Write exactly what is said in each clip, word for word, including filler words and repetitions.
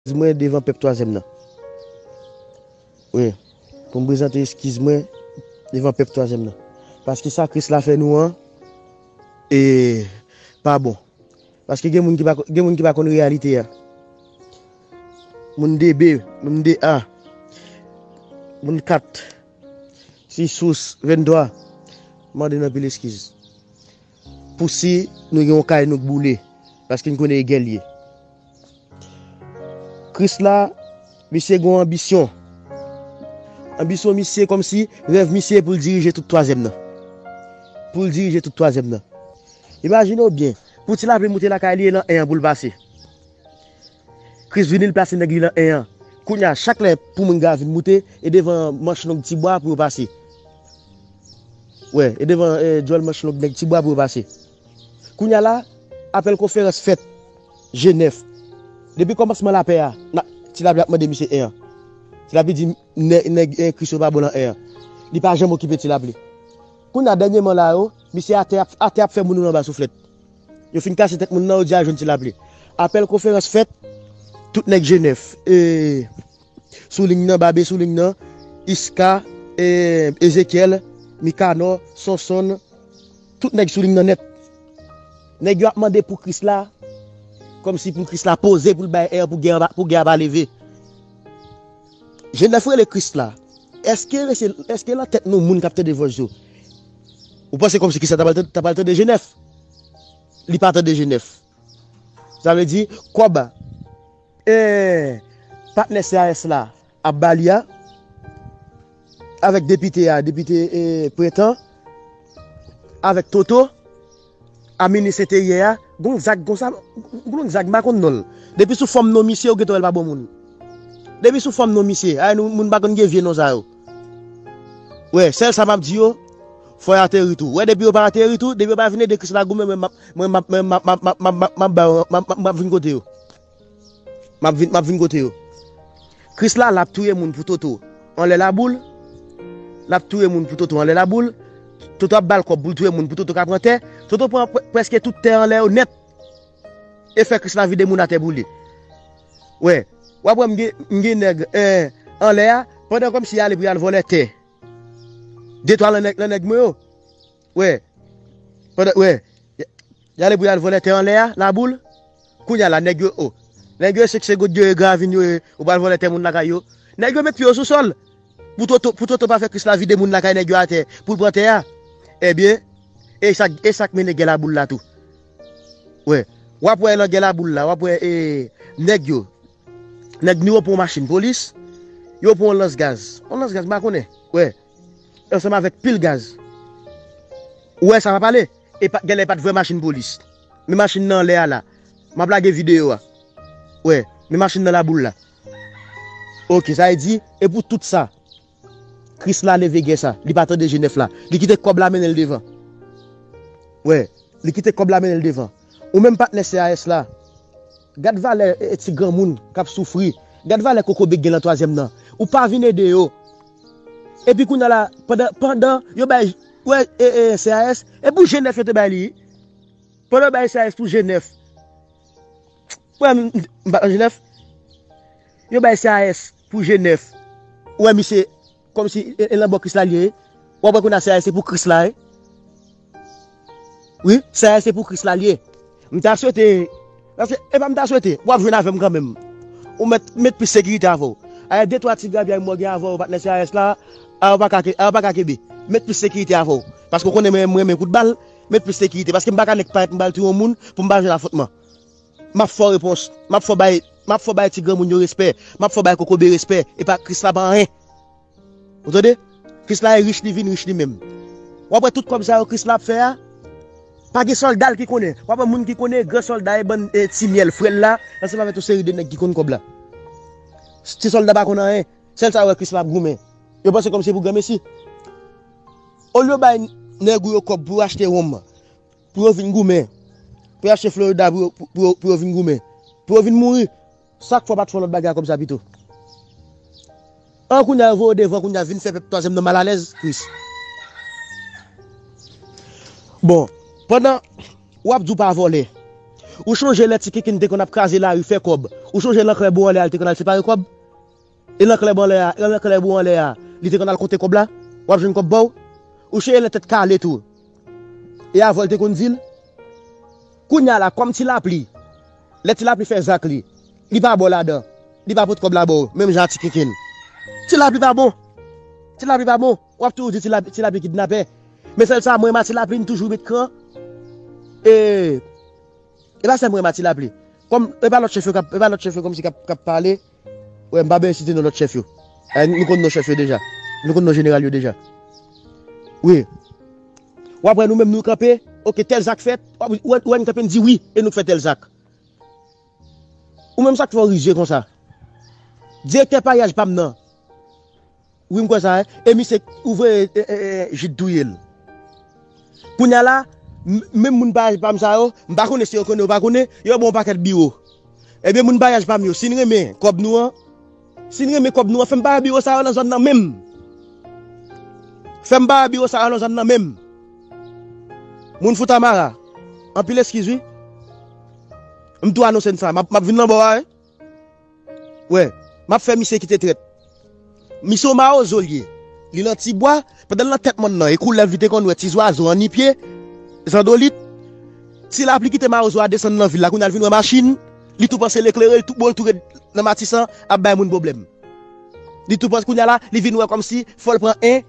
eskiz mwen devan pèp twazyèm nan. Wi. Pou m prezante eskiz mwen devan pèp twazyèm nan. Paske sa Kris la fè nou an, e pa bon. Paske gen moun ki pa, gen moun ki pa konn reyalite a. Moun de B, moun de A, moun kat, sis, venntrwa, mande n anpil eskiz. Pou si nou gen yon kay nou k boule, paske n konnen e gèl ye. Kris la, misye gen yon anbisyon. Anbisyon misye kòmsi rèv misye pou l dirije tout twazyèm nan. Pou l dirije tout twazyèm nan. Imajine w byen, pou Ti Lapli moute lakay li e nan en an pou l pase. Kris vini, l plase nèg li nan en an. Kounye a, chak lè pou moun Gravin moute, e devan manch long Tibwa pou yo pase. Wè, e devan e, djòl manch long nèg Tibwa pou yo pase. Kounye a la, apèl konferans fèt Jenèf. Depi kòmansman lapè a, na, Ti Lapli ap mande misye en an. Ti Lapli di nè- nèg e, Kris yo pa bon nan en an. Li pa janm okipe Ti Lapli. Kounye a, dènyèman la yo, misye atè ap, atè ap fè moun yo anba souflèt. Yo fin kase tèt moun nan, yo di al jwenn Ti Lapli. Apèl konferans fèt, tout nèg Jenèf. E, sou liy nan, Babe sou liy nan, Iska, e, Ezekyèl, Mikanò, Sonsonn, tout nèg sou liy nan nèt. Nèg yo ap mande pou Kris la, kòmsi pou Kris la poze pou l bay èr pou gè a pa, pou gè a pa leve. Jenèf rele Kris la. Èske, èske nan tèt nou moun k ap tande vòs yo? Ou panse kòmsi Kris la ta pral tande, ta pral tande Jenèf? Li pa tande Jenèf. Sa vle di, kòb, e, patnè C A S la ap ba li a, avèk depite a, depite e, Prentan, avèk Toto, a minis enteryè a, gon zag konsa, gon zag m pa konn non l. Depi sou fòm non misye, ou gentan wè l pa bon moun. Depi sou fòm non misye, ay nou, moun pa konn gen vye non sa yo. Wè, sèl sa m ap di yo, fò y ateri tou. Wè, depi yo pa ateri tou, depi yo pa vin ede Kris la goumen, mwen m ap, mwen m ap, mwen m ap, m ap, m ap, m ap, m ap ba yo, m ap, m ap, m ap vin kote yo. M ap vin, m ap vin kote yo. Kris la, l ap touye moun pou Toto anlè laboul. L ap touye moun pou Toto anlè laboul. Toto ap ba l kòb pou l touye moun pou Toto ka pran tè. Toto pran pre- prèske tout tè anlè yo nèt. E fè Kris la vide moun atè pou li. Wè, w ap wè m gen, m gen nèg eh, anlè a, pandan kòmsi y ale pou y al vòlè tè. De twa lan nèg, lan nèg mwen yo. Wè. Pandan, wè. Y ale pou y al vòlè tè anlè a, laboul. Kounye a la, nèg yo, o. Nèg yo, se, se goud yo, e gravin yo, e, ou pral vòlè tè moun lakay yo. Nèg yo met pye yo sou sòl. Pou Toto, pou Toto pa fè Kris la vide moun lakay nèg yo atè, pou l pran tè a. Ebyen, e sa, e sa k mennen gè laboul la tou. Wè. W ap wè nan gè laboul la, w ap wè, e, nèg yo. Nèg nou yo pran yon machin polis, yo pran yon lans gaz. Yon lans gaz, m pa konnen. Wè. Ansanm avèk pil gaz. Ou wè sa pa pale? E pa, genlè pa t vrè machin polis. Men machin nan anlè a la. M ap lage videyo a. Wè, men machin nan laboul la. Oke, sa vle di, e pou tout sa, Kris la leve gè sa. Li pa tande Jenèf la. Li kite kòb la mennen l devan. Wè, li kite kòb la mennen l devan. Ou menm patnè C A S la, gad valè e, ti granmoun k ap soufri. Gad valè kokobe k gen lan twazyèm nan. Ou pa vin ede yo. Epi kounye a la, pandan, pandan yo bay, wè, e, e, C A S, e pou Jenèf yo te bay li. Pandan yo bay C A S pou Jenèf. Wè, m, m pa nan Jenèf. Yo bay C A S pou Jenèf. Wè, misye, kòmsi e, e lan bò Kris la l ye. W ap wè kounye a C A S se pou Kris la, wi. Wi, C A S se pou Kris la l ye. M ta swete, paske, e pa m ta swete, w ap jwenn avè m kanmenm. Ou mèt, met plis sekirite avè w. Ayè, de twa ti grabyay mwen gen avè w, patnè C A S la, a, w pa ka ke- a, w pa ka kenbe. Met plis sekirite avè w. Paske w konnen mwen, mwen renmen kout bal, met plis sekirite. Paske m pa ka nèk parèt m pral touye yon moun pou m pa jwenn afwontman. M ap fè w repons. M ap fè w bay, m ap fè w bay ti granmoun yo respè. M ap fè w bay kokobe respè. E pa Kris la pa anyen. Ou tande? Kris la e rich, li vin rich li menm. W ap wè tout kòb sa yo Kris la ap fè a, pa gen sòlda l ki konnen. W ap wè moun ki konnen, gran sòlda e bann e, ti myèl frè l la, ansanm avèk yon seri de nèg ki konn kòb la. Ti sòlda pa konn anyen. Sèl sa yo wè Kris la ap goumen. Yo panse kòmsi se pou granmesi. Olye yo bay nèg ou yo kòb pou yo achte wonm, pou yo vin goumen, pou yo achte Florida pou yo, pou, pou yo, pou yo vin goumen, pou yo vin mouri. Sa k fè w pa t fè yon lòt bagay a kòb sa pito? An kounye a yo voye w devan, kounye a vin fè pèp twazyèm nan malalèz, Kris. Bon, pandan w ap di w pa vòlè, Ou chonje lè Ti Kinkin te konn ap kraze lari fè kòb? Ou chonje lanklè bou anlè a, li te konn al separe kòb? E lanklè bou anlè a, e lanklè bou anlè a, li te konn al konte kòb la? W ap jwenn kòb ba w? Ou chonje lè Tèt Kale tou? E avè w l te konn di l? Kounye a la, kòm Ti Lapli, lè Ti Lapli fè zak li, li pa ba w ladan, li pa pot kòb la ba w, menm jan a Ti Kinkin. Ti Lapli pa bon. Ti Lapli pa bon. W ap toujou di Ti Lapli, Ti Lapli kidnapè. Men sèl sa, mwen, Mati Lapli, m toujou met kran. E, e pa sèl mwen, Mati Lapli. Kòm, e pa lòt chèf yo k ap, e pa lòt chèf yo kòmsi k ap, k ap pale. Wè, m pa bezwen site non lòt chèf yo. Eh, nou konn non chèf yo deja. Nou konn non jeneral yo deja. Wi. W ap wè nou menm nou kanpe, oke, tèl zak fèt, w ap wè, wè n kanpe, n di wi, e nou k fè tèl zak. Ou menm sa k fè w rize konsa? Direktè paryaj pa m nan. Wi, m kwè sa, e, e misye ouvre, e, e, e, Jid touye l. Kounye a la, m- menm moun paryaj pa m sa yo, m pa konnen si yo konnen, yo pa konnen, yo ba w pakèt biwo. Ebyen, moun paryaj pa m yo, si n renmen kòb nou an, si n renmen kòb nou an, fè m pa biwo sa yo nan zòn nan menm. Fè m pa biwo sa yo nan zòn nan menm. Moun Foutamara, anpil eskiz wi. M tou anonse n sa, m ap m ap vin nan bò a, wi. Wè, m ap fè misye kite trèt. Misye yon mawozo l ye. Li nan Tibwa, pandan l nan tèt mòn nan, e koulèv li te konn wè, ti zwazo, annipye, zandolit. Ti Lapli kite mawozo a desann nan vil la, kounye a l vin wè machin, li tou panse l eklere, li tou bon, l tou ret nan Matisan, ap bay moun pwoblèm. Li tou panse, kounye a la, li vin wè kòmsi, fò l pran en,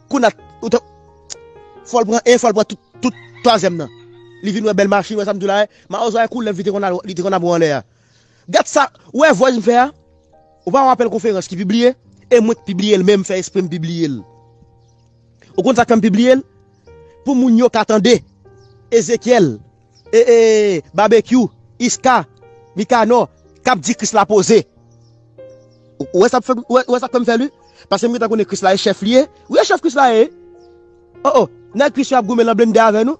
kounye a, ou t- fò l pran en, fò l pran tout, tout twazyèm nan. Li vin wè bèl machin, wè sa m di w la, mawozo a e koulèv li te konn al- li te konn ap wè anlè a. Gad sa, ou wè voice m fè a? Ou pa wè apèl konferans ki pibliye? E mwen k pibliye l menm, fè espre m pibliye l. Ou konn sa k fè m pibliye l? Pou moun yo ka tande. Ezekyèl, e, e, Babekyou, Iska, Mikanò, k ap di Kris la poze. Ou ou wè sa k fè m- ou wè, ou wè sa k fè m fè l, wi? Paske m gentan konnen Kris la e chèf li ye. Wi, e chèf Kris la ye. O, o, nèg Kris yo ap goumen nan blende avè nou.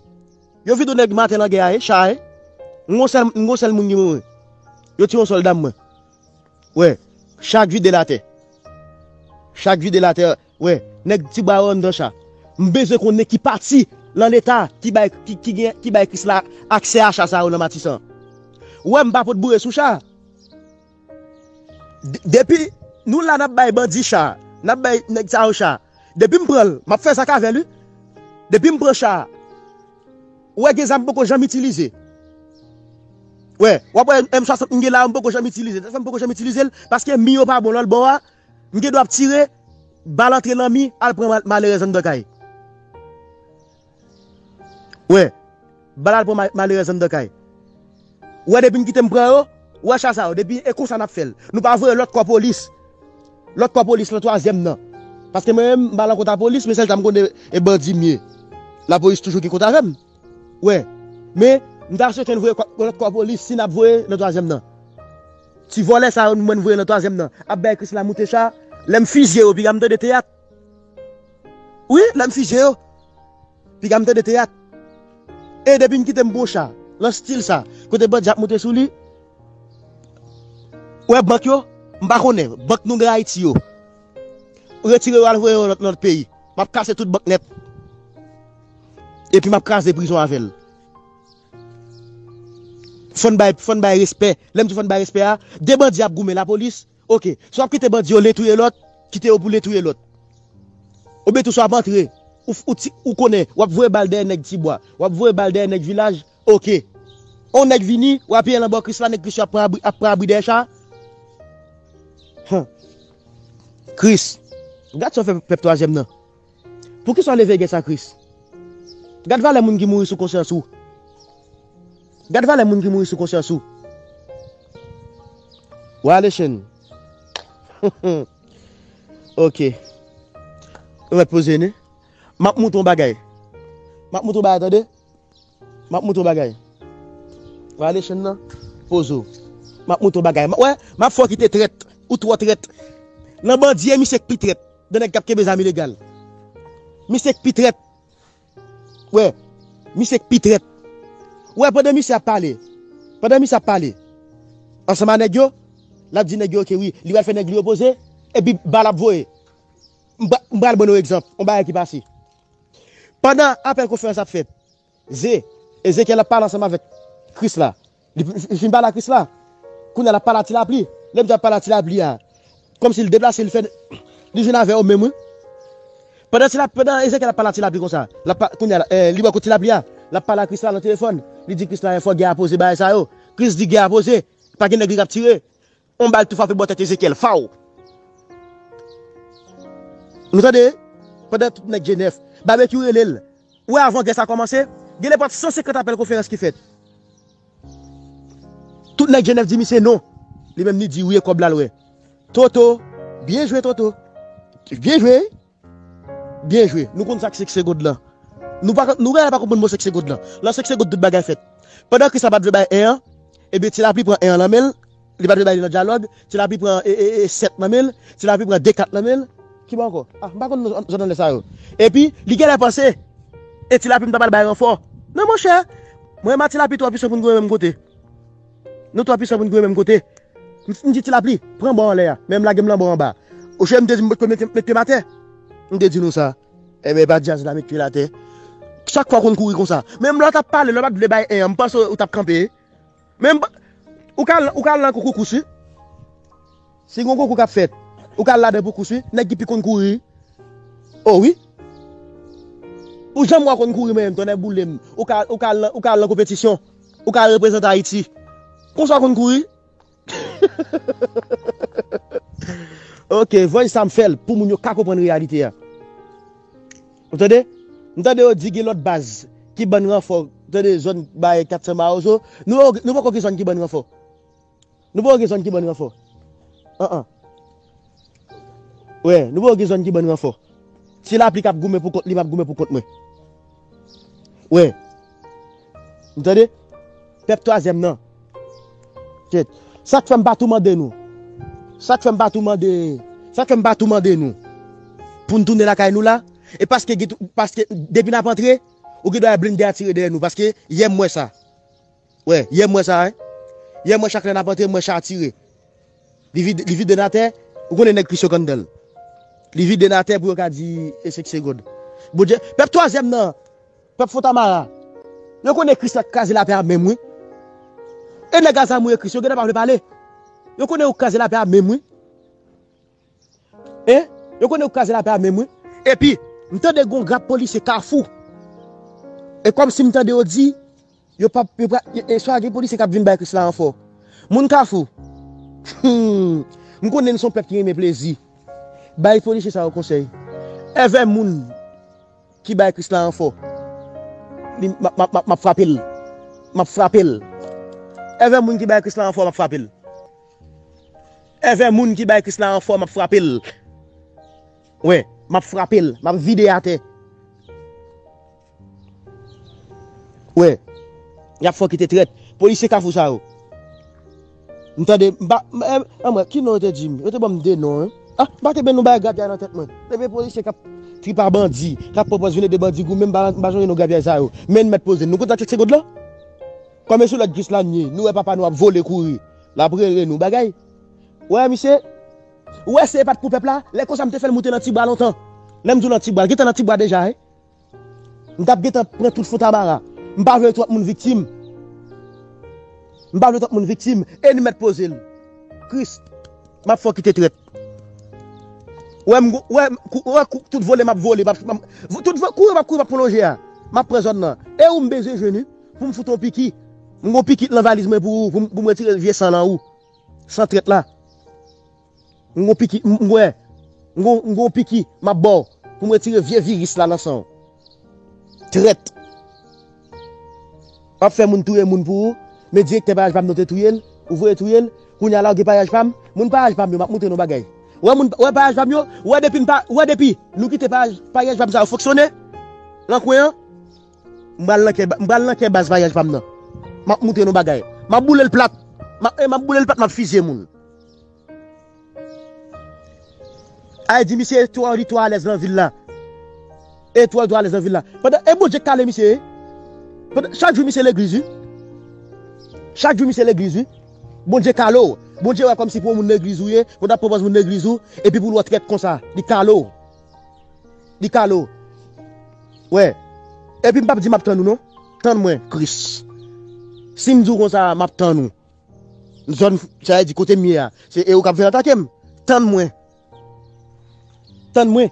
Yo vide nèg maten nan gè a, e, cha, e. M gon sèl, m gon sèl moun ki mouri. Yo tiye yon sòlda m, mwen. Wè, cha k vide l atè. Cha k vide l atè, wè, nèg Tibwa yo anndan cha. M bezwen konnen ki pati nan Leta ki bay, ki, ki gen, ki bay Kris la aksè a cha sa yo nan Matisan. Wè, m pa pot boure sou cha. D- depi nou la n ap bay bandi cha, n ap bay nèg sa yo cha. Depi m pran l, m ap fè zak avè l, wi. Depi m pran cha, ou wè gen zam m poko janm itilize. Wè, w ap wè M swasant m gen la, m poko janm itilize. Sa m poko janm itilize l, paske mi yo pa bon lòt bò a, m gen dwa ap tire, bal antre nan mi, al pran mal- malerèz anndan kay. Wè, bal al pran ma- malerèz anndan kay. Wè, depi n kite m pran yo, wè cha sa yo, depi e konsa n ap fè l. Nou pa voye lòt kò polis. Lòt kò polis lan twazyèm nan. Paske mwen menm, m pa lan kont a polis, men sèl sa m konnen e bandi m ye. Lapolis toujou gen kont avè m. Wè. Men, m ta swete n voye kò- lòt kò polis si n ap voye nan twazyèm nan. Ti vòlè sa yo, mwen n voye nan twazyèm nan. Ap bay Kris la moute cha, lè m fizye yo, piga m tande teyat. Wi, lè m fizye yo. Piga m tande teyat. E depi n kite m bon cha, lan stil sa, kote bandi ap moute sou li, wè bank yo, m pa konnen, bank nou gen Ayiti yo. Retire yo al voye yo nan lòt peyi. M ap kase tout bank nèt. Epi m ap kraze prizon avè l. Fò n bay, fò n bay respè. Lè m di fò n bay respè a, de bandi ap goumen lapolis. Oke, si w ap kite bandi yo len touye lòt, kite yo pou len touye lòt. Oubyen tou si w ap antre, ou, ou, ti- ou konnen, w ap voye bal dèyè nèg Tibwa, w ap voye bal dèyè nèg vilaj, oke. On nèg vini, w apiye l anba Kris la, nèg Kris yo ap pran abri, ap pran abri dèyè cha. Hum. Kris, gad sa w fè pèp twazyèm nan. Poukisa w leve gè sa, Kris? Gad valè moun ki mouri sou konsyans ou. Gad valè moun ki mouri sou konsyans ou. Wale chen. Oke. Ou mèt poze, ne? M ap montre yon bagay. M ap montre yon bagay, tande? M ap montre w bagay. Rale chenn nan. Poze w. M ap montre w bagay. M- Wè, m ap fè w kite trèt. Ou twò trèt. Nan bandi, e misye k pi trèt. Nan nèg k ap kenbe zam ilegal. Misye k pi trèt. Wè. Misye k pi trèt. Wè, pandan misye ap pale. Pandan misye ap pale. Ansanm a nèg yo, l ap di nèg yo, oke, wi. Li pral fè nèg li yo poze. Epi bal ap voye. M pra- m pral ban nou egzanp. Yon bagay ki pase. Pandan apèl konferans ap fèt, Ze, Ezekyèl ap pale ansanm avèk Kris la. Li, li fin pale a Kris la. Kounye a l ap pale a Ti Lapli. Lè m di ap pale a Ti Lapli a, kòmsi l deplase, l fè, li jwenn avè yo menm, wi. Pandan Ti Lapli, pandan Ezekyèl ap pale a Ti Lapli konsa, l ap pa-, kounye a, eh, li bò kote Ti Lapli a, l ap pale a Kris la nan telefòn. Li di Kris la, eh, fò gè a poze bagay sa yo. Kris di gè a poze. Pa gen nèg li k ap tire. On bal tou frape bò tèt Ezekyèl. Faw! Nou tande? Pandan tout nèg G nèf, Babekyou rele l. Ou wè avan gè sa kòmanse, gen nenpòt san senkant apèl konferans ki fèt. Tout nèg G nèf di misye non. Li menm li di wi e kòb la l wè. Toto, byen jwe Toto. Byen jwe. Byen jwe. Nou konn sa k se k se God lan. Nou pa, nou genlè pa konprann mo se k se God lan. Nan se k se God tout bagay fèt. Pandan Kris la pa t vle bay en an, ebyen Ti Lapli pran en an nan men l, li pa t vle bay li nan dyalòg, Ti Lapli pran e, e, e, sèt nan men l, Ti Lapli pran de kat nan men l. Ki bò ankò? Ah, m pa konn zòn anlè sa yo. Epi, li genlè panse, e Ti Lapli m ta pral bay ranfò. Non, monchè, mwen menm a Ti Lapli twò pwisan pou n goumen menm kote. Nou twò pwisan pou n goumen menm kote. M, m di Ti Lapli, pran bò anlè a. Men m lage m nan bò anba. Oche m te di m potko met, met pye m atè. M te di nou sa. Enben, e pa djaz la met pye l atè. Chak fwa w konn kouri konsa. Men m lè w t ap pale, lè w pa t vle bay en an, m panse w t ap kanpe. Men m pa, ou ka al, ou ka al nan konkou kous, wi. Si gon konkou k ap fèt, ou ka al ladan pou kous, wi. Nèg ki pi konn kouri. O wi. Ou janm wè w konn kouri menm, tonnè boule m. Ou ka, ou ka al nan, ou ka al nan konpetisyon. Ou ka al reprezante Ayiti. Konsa w konn kouri. Ok, voice sa m fè l pou moun yo ka konprann reyalite a. Ou tande? M tande yo di gen lòt baz ki bann ranfò, tande zòn bay kat san Mawozo. Nou, nou poko gen zòn ki bann ranfò. Nou poko gen zòn ki bann ranfò. An an. Wè, nou poko gen zòn ki bann ranfò. Ti Lapli k ap goumen pou kont li, m ap goumen pou kont mwen. Wè. Ou tande? Pèp twazyèm nan. Kèt. Sa k fè m pa tou mande nou. Sa k fè m pa tou mande. Sa k fè m pa tou mande nou. Pou n tounen lakay nou la. E paske, gen tou- paske depi n ap antre, ou gen dwa blende a tire dèyè nou. Paske yè m wè sa. Wè, yè m wè sa, wi. Yè m wè chak lè n ap antre, m wè cha a tire. Li vide, li vide n atè. Ou konnen nèg Kris yo k anndan l. Li vide n atè pou yo ka di e se k se God. Bondye, pèp twazyèm nan, pèp Fontamara. Yo konnen Kris la k kraze lapè a menm, wi. E nèg a zam ou e Kris, yo gentan pa vle pale. Yo konnen yo k kraze lapè a menm, wi. Hein? Yo konnen yo k kraze lapè a menm, wi. Epi, m tande gon grap polisye Kafou. E kòmsi m tande yo di, yo p ap, yo pa, e, e swa gen polisye k ap vin bay Kris la ranfò. Moun Kafou. Hmm. M konnen n se yon pèp ki renmen plezi. Bay polisye sa yo konsèy. Èvè moun ki bay Kris la ranfò, li, m ap, m ap, m ap, m ap frape l. M ap frape l. Èvè moun ki bay Kris la ranfò, m ap frape l. Èvè moun ki bay Kris la ranfò, m ap frape l. Wè, m ap frape l. M ap vide atè. Wè. Y ap fè w kite trèt. Polisye Kafou sa yo. M tande, m pa, m, eh, anmwey, ki non yo te di m? Yo te ban m de non, wi. Ah, m pa te benn yon bagay grapyay nan tèt mwen. Ebyen polisye k ap trip a bandi, k ap pran pòz vin ede bandi goumen, m pa, m pa sonje non grapyay sa yo. Men n mèt poze n. Nou konn sa k se k se God lan? Kòm e sou lòd Kris la n ye, nou wè papa nou ap vole kouri. L ap rele nou bagay. Wè, misye, ou wè se e pa t pou pèp la, lè konsa m te fè l moute nan ti bwa lontan. Lè m di w nan ti bwa, l gentan nan ti bwa deja, wi. M t ap gentan pran tout Fontamara. M pa vle twòp moun viktim. M pa vle twòp moun viktim. E n mèt poze l. Kris, m ap fè w kite trèt. Wè, m, wè, m, kou-, wè, kou-, tout vole, m ap vole. M ap, m ap, tout vo-, kouri, m ap kouri, m ap pran lonje a. M ap pran zòn nan. E ou m bezwen jwenn, wi, pou m fout yon piki. M gon piki nan valiz mwen pou ou, pou m, pou m retire vye san nan ou. San trèt la. M gon piki, m, m, wè. M gon, m gon piki, m ap ba w. Pou m retire vye viris la nan san w. Trèt. W ap fè moun touye moun pou ou. Men direktè Payaj Pam nan te touye l. Ou voye touye l. Kounye a la, w gen Payaj Pam. Moun Payaj Pam yo, m ap montre nou bagay. Wè moun, wè Payaj Pam yo. Wè depi n pa, wè depi nou kite Payaj, Payaj Pam sa yo fonksyone. Nan kwen an. M pral nan kè, m pral nan kè baz Payaj Pam nan. M ap montre nou bagay. M ap boule l plat. M ap, e m ap boule l plat, m ap fizye moun. Ay di misye twò, li twò alèz nan vil la. E twò, li twò alèz nan vil la. Pandan, e Bondye k kale misye, wi. Pandan, chak jou misye legliz, wi. Chak jou misye legliz, wi. Bondye kale w. Bondye wè kòmsi pou yon moun legliz ou ye, pou w t ap pran pòz moun legliz ou, epi pou l wè w trèt konsa, li kale w. Li kale w. Wè. Epi m p ap di m ap tann ou non. Tann mwen, Kris. Si m di w konsa, m ap tann ou. Zòn, sa vle di kote m ye a. Se e ou k ap vin atake m. Tann mwen. Tann mwen.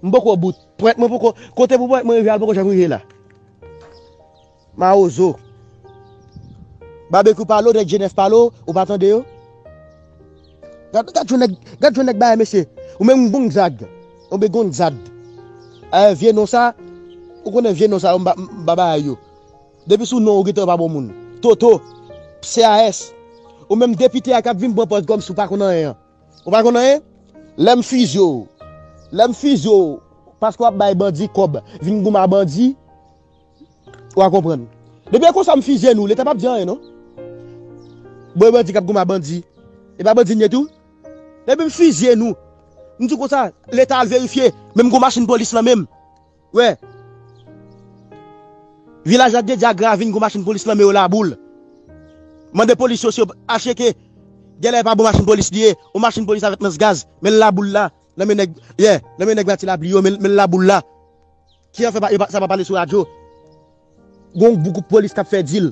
M poko bout. Pwent mwen poko, kote pou pwent mwen rive a, l poko janm rive la. Mawozo. Babekyou pale w, nèg Jenèf pale w, ou pa tande yo? Gad, gad jan nèg, gad jan nèg bagay, mesye. Ou menm Gonzag. Ou menm Gonzag. Eh, vye non sa, ou konnen vye non sa yo, m pa, m pa bagay yo. Depi sou non ou gentan pa bon moun. Toto, C A S. Ou menm depite a k ap vin pran pòz kòmsi w pa konn anyen an. Ou pa konn anyen? Lè m fizye w, lè m fizye w, paske w ap bay bandi kòb, vin goumen a bandi, w a konprann. Depi e konsa m fizye nou, Leta p ap di anyen non. Bon, e bandi k ap goumen a bandi. E pa bandi n ye tou? Depi m fizye nou, m di konsa, Leta al verifye, menm gon machin polis nan men m. Wè. Vilaj Ladjedye ak Gravin, gon machin polis nan men yo Laboul. Mande polis yo si yo pa cheke. Genlè e pa bon machin polis li ye. Yon machin polis avèk lans gaz. Men l Laboul la. Nan men nèg, yeah, nan men nèg Mati Lapli yo, men, men l Laboul la. Ki an fè pa, yo pa, sa pa pale sou radyo. Gon gwoup polis k ap fè dil.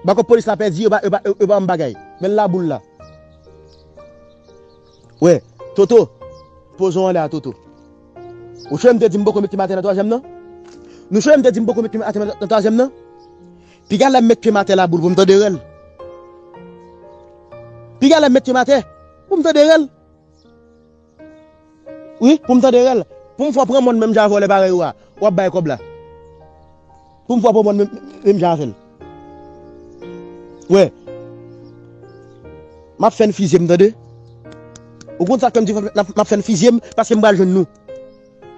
Bakòp polis la pèdi, yo pa, yo pa, yo pa yon bagay. Men l Laboul la. Wè, Toto, poze w anlè a, Toto. Ou sonje m te di m poko met pye m atè nan twazyèm nan? Nou sonje m te di m poko met pye m atè nan twazyèm nan? Piga lè m met pye m atè Laboul pou m tande rèl. Piga lè m met pye m atè pou m tande rèl. Wi, pou m tande rèl. Pou m fè w pran mòn menm jan a vòlè parèy ou a. W ap bay kòb la. Pou m fè w pran mòn menm, menm jan avè l. Wè. M ap fè n fizye m, tande. Ou konn sa k fè m di m ap, m ap fè n fizye m, paske m pral jwenn nou.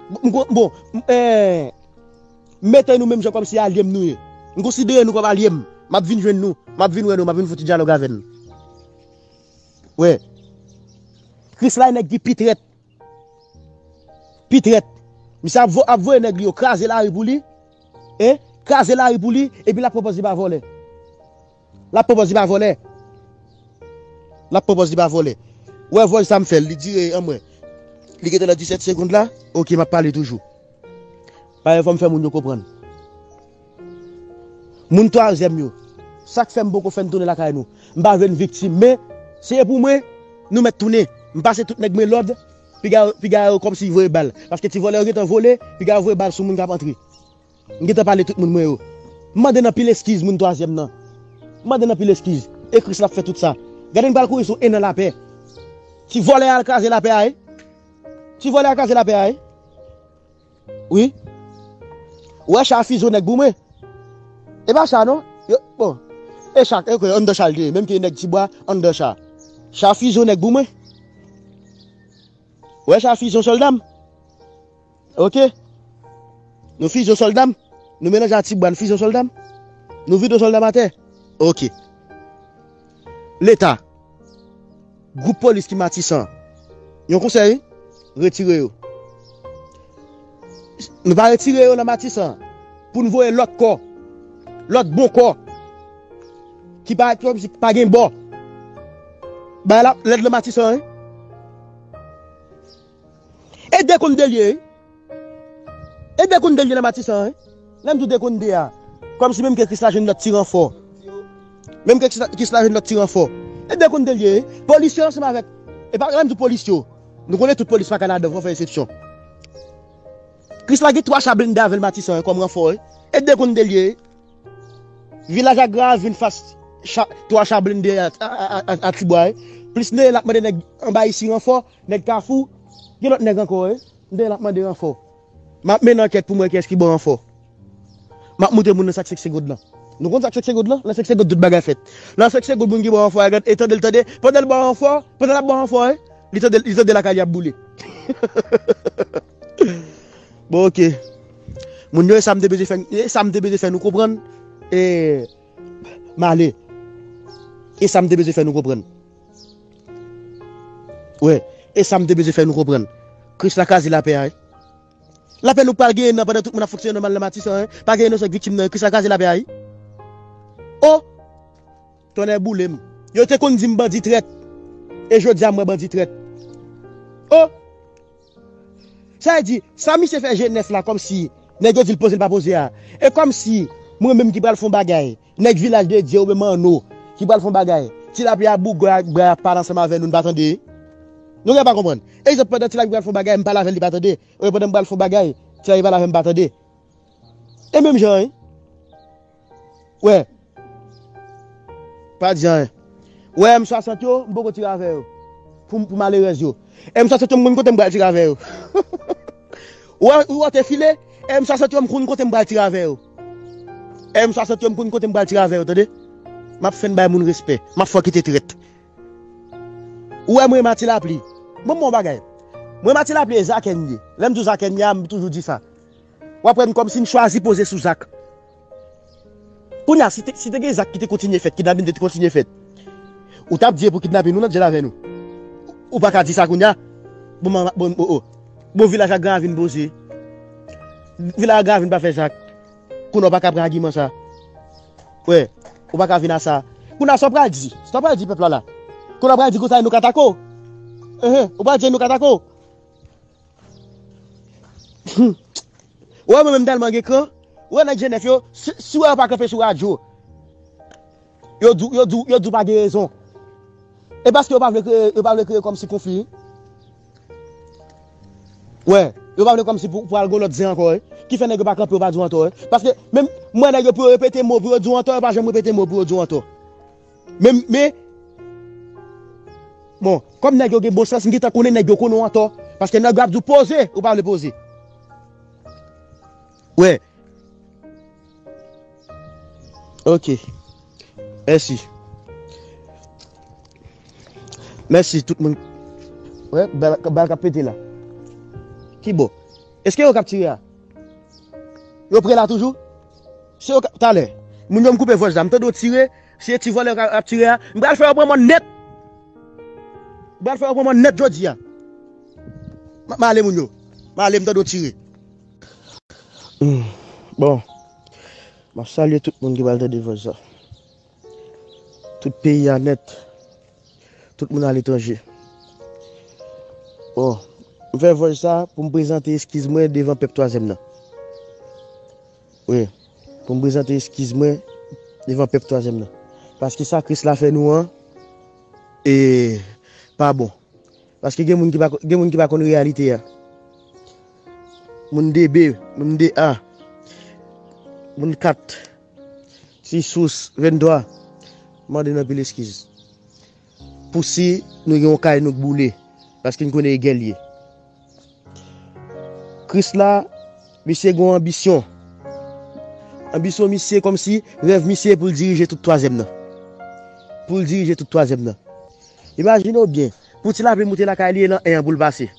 M kon, bon, m, eh, m mete nou menm jan kòmsi alye m nou ye. M konsidere nou kòm alye m. M ap vin jwenn nou. M ap vin wè nou. M ap vin fouti dyalòg avè n. Wè. Krisla e nèg ki pi trèt. Pi trèt. Misye ap vo-, ap voye nèg li yo kraze lari pou li. Hein? Kraze lari pou li, epi l ap pran pòz li pa vòlè. L ap pran pòz li pa vòlè. L ap pran pòz li pa vòlè. Ou wè vòl sa m fè l, li dire anmwey. Li gentan nan disèt segond la. Oke, m ap pale toujou. Paske fò m fè moun yo konprann. Moun twazyèm yo. Sa k fè m poko fè n tounen lakay nou. M pa vle n viktim, men se pou mwen, nou mèt tounen. M pase tout nèg mwen lòd, piga, piga yo kòmsi voye bal. Paske ti vòlè yo gentan vole, piga yo voye bal sou moun k ap antre. M gentan pale tout moun mwen yo. M mande n anpil eskiz moun twazyèm nan. M mande n anpil eskiz. E Kris l ap fè tout sa. Gade n pral kouri sou en an lapè. Ti vòlè a al kraze lapè a, wi. Ti vòlè a al kraze lapè a, wi. Wi. Ou wè cha fizye nèg pou mwen. E pa cha non. Yo, bon. E cha, ok, anndan cha l te ye. Menm ke nèg Tibwa, anndan cha. Cha fizye nèg pou mwen. Ou wè cha fizye sòlda m. Oke. Nou fizye sòlda m. Nou melanje a Tibwa, nou fizye sòlda m. Nou vide sòlda m atè. Oke. Leta. Gwoup polis ki Matisan. Yon konsèy, retire yo. Nou pa retire yo nan Matisan. Pou n voye lòt kò. Lòt bon kò. Ki pa, ki pa gen bò. Bay la, lèd nan Matisan, wi. E de konn de l ye, wi. E de konn de l ye nan Matisan, wi. Lè m di w de konn de a, kòmsi menm ke Kris la jwenn lòt ti ranfò. Menm ke Kris la, Kris la jwenn lòt ti ranfò. E de konn de l ye, wi. Polis yo ansanm avèk, e pa menm di polis yo. Nou konnen tout polis pa ka ladan, fò fè eksepsyon. Kris la gen twa cha blende avè l Matisan, wi, kòm ranfò, wi. E de konn de l ye, wi. Vilaj Agra vin fas cha, twa cha blende a, a, a, a, a Tibwa, wi. Plis neye l ap mande nèg anba isi ranfò, nèg Kafou, gen lòt nèg ankò, wi. Neye l ap mande ranfò. M ap mennen ankèt pou m wè kiyès ki ba w ranfò. M ap montre moun nan sa k senk segonn lan. Nou konn sa k senk segonn lan? Nan senk segonn tout bagay fèt. Nan senk segonn moun ki ba w ranfò a, gad, e tande l tande, pandan l ba w ranfò, pandan l ap ba w ranfò, wi, li tande, li tande lakay li ap boule. Bon, oke. Moun yo, e sa m te bezwen fè, e sa m te bezwen fè nou konprann. E, m ale. E sa m te bezwen fè nou konprann. Wi, e sa m te bezwen fè nou konprann. Kris la kraze lapè a, wi. Lapè nou pral genyen nan pandan tout moun ap fonksyone nòmal nan Matisan, wi. Pa gen inosan k viktim nan, wi. Kris la kraze lapè a, wi. O! Tonnè boule m. Yo te konn di m bandi trèt. E jodi a m wè bandi trèt. O! Sa vle di, sa misye fè Jenèf la kòmsi nèg yo di l poze l pa poze a. E kòmsi Mwen menm ki pral fè yon bagay. Nèg Vilaj de Dye oubyen Manno ki pral fè yon bagay. Ti Lapli a bougay ak bra ap pale ansanm avè nou, n pa tande. Nou gen pa konprann. Egzanp, pandan Ti Lapli pral fè yon bagay, m pale avè l, li pa tande. Oubyen pandan m pral fè yon bagay, Ti Lapli pale avè m, m pa tande. E menm jan, wi. Wè. Pa di anyen. Wè, M swasant yo, m poko tire avè yo. Pou, pou malerèz yo. M swasant yo, m konn kote m pral tire avè yo. Wè, ou wè te file, M swasant yo, m konn kote m pral tire avè yo. M swasant yo, m konn kote m pral tire avè yo, tande? M ap fè n bay moun respè. M ap fè w kite trèt. Ou wè mwen Mati Lapli. Bon, bon bagay. Mwen Mati Lapli e Zakè n ye. Lè m di w Zakè n ye a, m toujou di sa. W ap wè n kòmsi n chwazi poze sou Zak. Kounye a, si te, si te gen zak ki te kontinye fèt, kidnapin te kontinye fèt, ou t ap di e pou kidnapin, nou nan djèl avè nou. Ou pa ka di sa kounye a. Bon, man, bon, oh, oh. Bon, vilaj ak Gran Ravin poze. Vilaj ak Gran Ravin pa fè zak. Kounye a, ou pa ka pran agiman sa. Wè, ou pa ka vin a sa. Kounye a, sa w pral di? Sa w pral di pèp la la? Kounye a, w pral di konsa e nou ka atake w? Enhen, ou pral di e nou ka atake w? Ou wè mwen menm tèlman gen kran. Ou wè nèg Jenèf yo, si, si w wè yo pa kanpe sou radyo, yo di w, yo di w, yo di w pa gen rezon. E paske yo pa vle kreye, yo pa vle kreye kòmsi konfli. Wè, yo pa vle kòmsi pou, pou al gen lòt zen ankò, wi. Ki fè nèg yo pa kanpe, yo pa di w antò, wi. Paske menm, mwen nèg yo pou yo repete mo, pou yo di w antò, yo pa janm repete mo, pou yo di w antò. Men, men, bon, kòm nèg yo gen bon sans, m gentan konnen nèg yo konnen w antò. Paske nèg yo ap di w poze, ou pa vle poze. Wè. Ok. Mèsi. Mèsi, tout moun. Wè, bal, bal k ap pete la. Ki bò? Èske yo k ap tire a? Yo pre la toujou? Se yo k ap, talè. Moun yo m koupe vòch la. M tande yo tire. Se ti vòlè k ap tire a. M pral fè yo pran mòn nèt. M pral fè yo pran mòn nèt jodi a. M ap male moun yo. Male, m tande yo tire. Hmm. Bon. M ap salye tout moun ki pral tande vòch sa. Tout peyi a nèt. Tout moun aletranje. Bon, m fè vòj sa pou m prezante eskiz mwen devan pèp twazyèm nan. Wi, pou m prezante eskiz mwen devan pèp twazyèm nan. Paske sa Kris la fè nou an, e pa bon. Paske gen moun ki pa, gen moun ki pa konn reyalite a. Moun de B, moun de A, moun kat, Ti Sous, venntwa, mande n anpil eskiz. Pou si nou gen yon kay nou k boule, paske n konnen e gè l ye. Kris la, misye gen yon anbisyon. Anbisyon misye kòmsi rèv misye pou l dirije tout twazyèm nan. Pou l dirije tout twazyèm nan. Imajine w byen, pou Ti Lapli moute lakay li e nan en an pou l pase.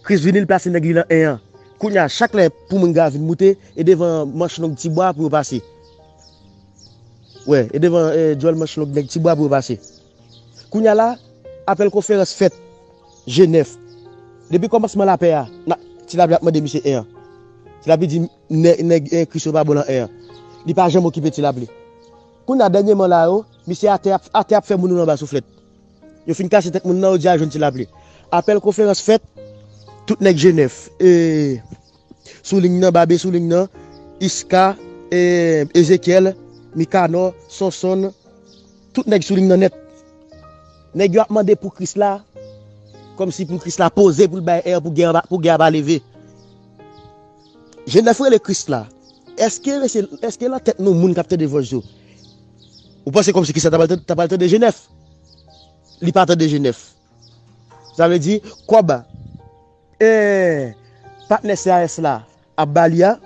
Kris vini, l plase nèg li nan en an. Kounye a, chak lè pou moun Gran Ravin moute, e devan manch long Ti Bwa pou yo pase. Wè, e devan, eh, djòl manch long nèg Ti Bwa pou yo pase. Kounye a la, apèl konferans fèt Jenèf. Depi kòmansman lapè a, na, Ti Lapli ap mande misye en an. Ti Lapli di nè-, nèg, eh, Kris yo pa bon nan en an. Li pa janm okipe Ti Lapli. Kounye a, dènyèman la yo, misye atè ap, atè ap fè moun yo anba souflèt. Yo fin kase tèt moun nan, yo di al jwenn Ti Lapli. Apèl konferans fèt, tout nèg Jenèf, e, sou liy nan, Babe sou liy nan, Iska, e, Ezekyèl, Mikanò, Sonsonn, tout nèg sou liy nan nèt. Nèg yo ap mande pou Kris la, kòmsi pou Kris la poze, pou l bay èr, pou gè a pa, pou gè a pa leve. Jenèf rele Kris la. Èske, èske nan tèt nou moun k ap tande vòs yo, ou panse kòmsi Kris la ta pral tande, ta pral tande Jenèf? Li pa tande Jenèf. Sa vle di, kòb, eh, patnè C A S la ap ba li a,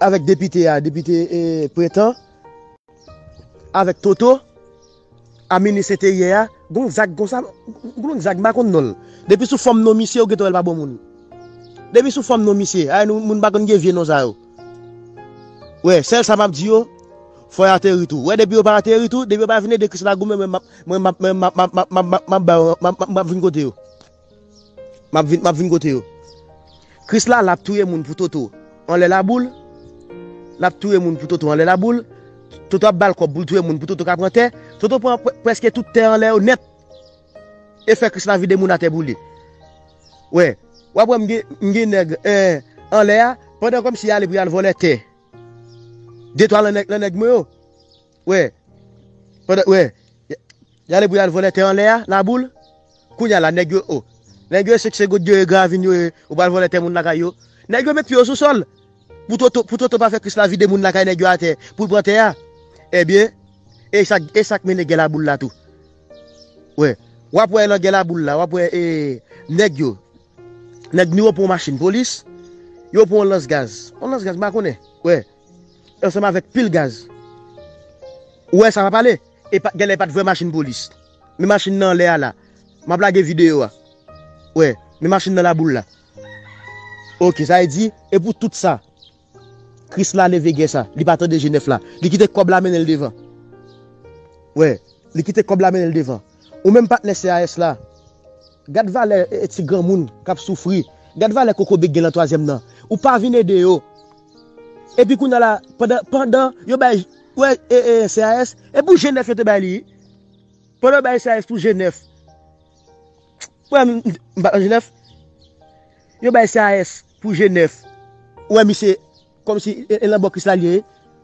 avèk depite a, depite, eh, Prentan, avèk Toto, a minis enteryè a, gon zak, gon sa, gon zak, m pa konn non l. Depi sou fòm non misye, ou gentan wè l pa bon moun. Depi sou fòm non misye, ay, nou, moun pa konn gen vye non sa yo. Wè, sèl sa m ap di yo, fò y ateri tou. Wè, depi yo pa ateri tou, depi yo pa vin ede Kris la goumen, mwen, m ap, mwen, m ap, mwen, m ap, m ap, m ap, m ap, m ap ba yo, m ap, m ap, m ap vin kote yo. M ap vin, m ap vin kote yo. Kris la, l ap touye moun pou Toto anlè laboul. L ap touye moun pou Toto anlè laboul. Toto ap ba l kòb pou l touye moun pou Toto ka pran tè. Toto pran pre-, prèske tout tè anlè yo nèt. E fè Kris la vide moun atè boule. Wè, w ap wè m gen, m gen nèg, eh, anlè a, Pandan kòmsi y ale pou y al vòlè tè. De twa lan nèg, lan nèg mwen yo. Wè. Pandan, wè. Y, y ale pou y al vòlè tè anlè a, Laboul. Kounye a la, nèg yo, o. Nèg yo, se, se goud yo, e gravin yo, e, ou pral vòlè tè moun lakay yo. Nèg yo met pye yo sou sòl. Pou Toto, pou Toto pa fè Krisla vide moun lakay nèg yo atè, pou l pran tè a. Ebyen, e sa, e sa k mennen gè Laboul la tou. Wè. W ap wè lan gè Laboul la, w ap wè, e, nèg yo. Nèg nou yo pran yon machin polis, yo pran yon lans gaz. Yon lans gaz, m pa konnen. Wè. Ansanm avèk pil gaz. Ou wè sa m ap pale? E pa, genlè e pa t vrè machin polis. Men machin nan anlè a la. M ap lage videyo a. Wè. Men machin nan Laboul la. Oke, sa vle di, e pou tout sa, Krisla leve gè sa. Li pa tande Jenèf la. Li kite kòb la mennen l devan. Wè. Li kite kòb la mennen l devan. Ou menm patnè C A S la. Gad valè, e, e, ti granmoun k ap soufri. Gad valè kokobe k gen lan twazyèm nan. Ou pa vin ede yo. Epi kounye a la, pandan, pandan yo bay, wè, e, e, C A S, e pou Jenèf yo te bay li. Pandan yo bay C A S pou Jenèf. Wè, m, m pa nan Jenèf. Yo bay C A S pou Jenèf. Ou wè misye, kòmsi, e, e, lan bò Krisla l ye.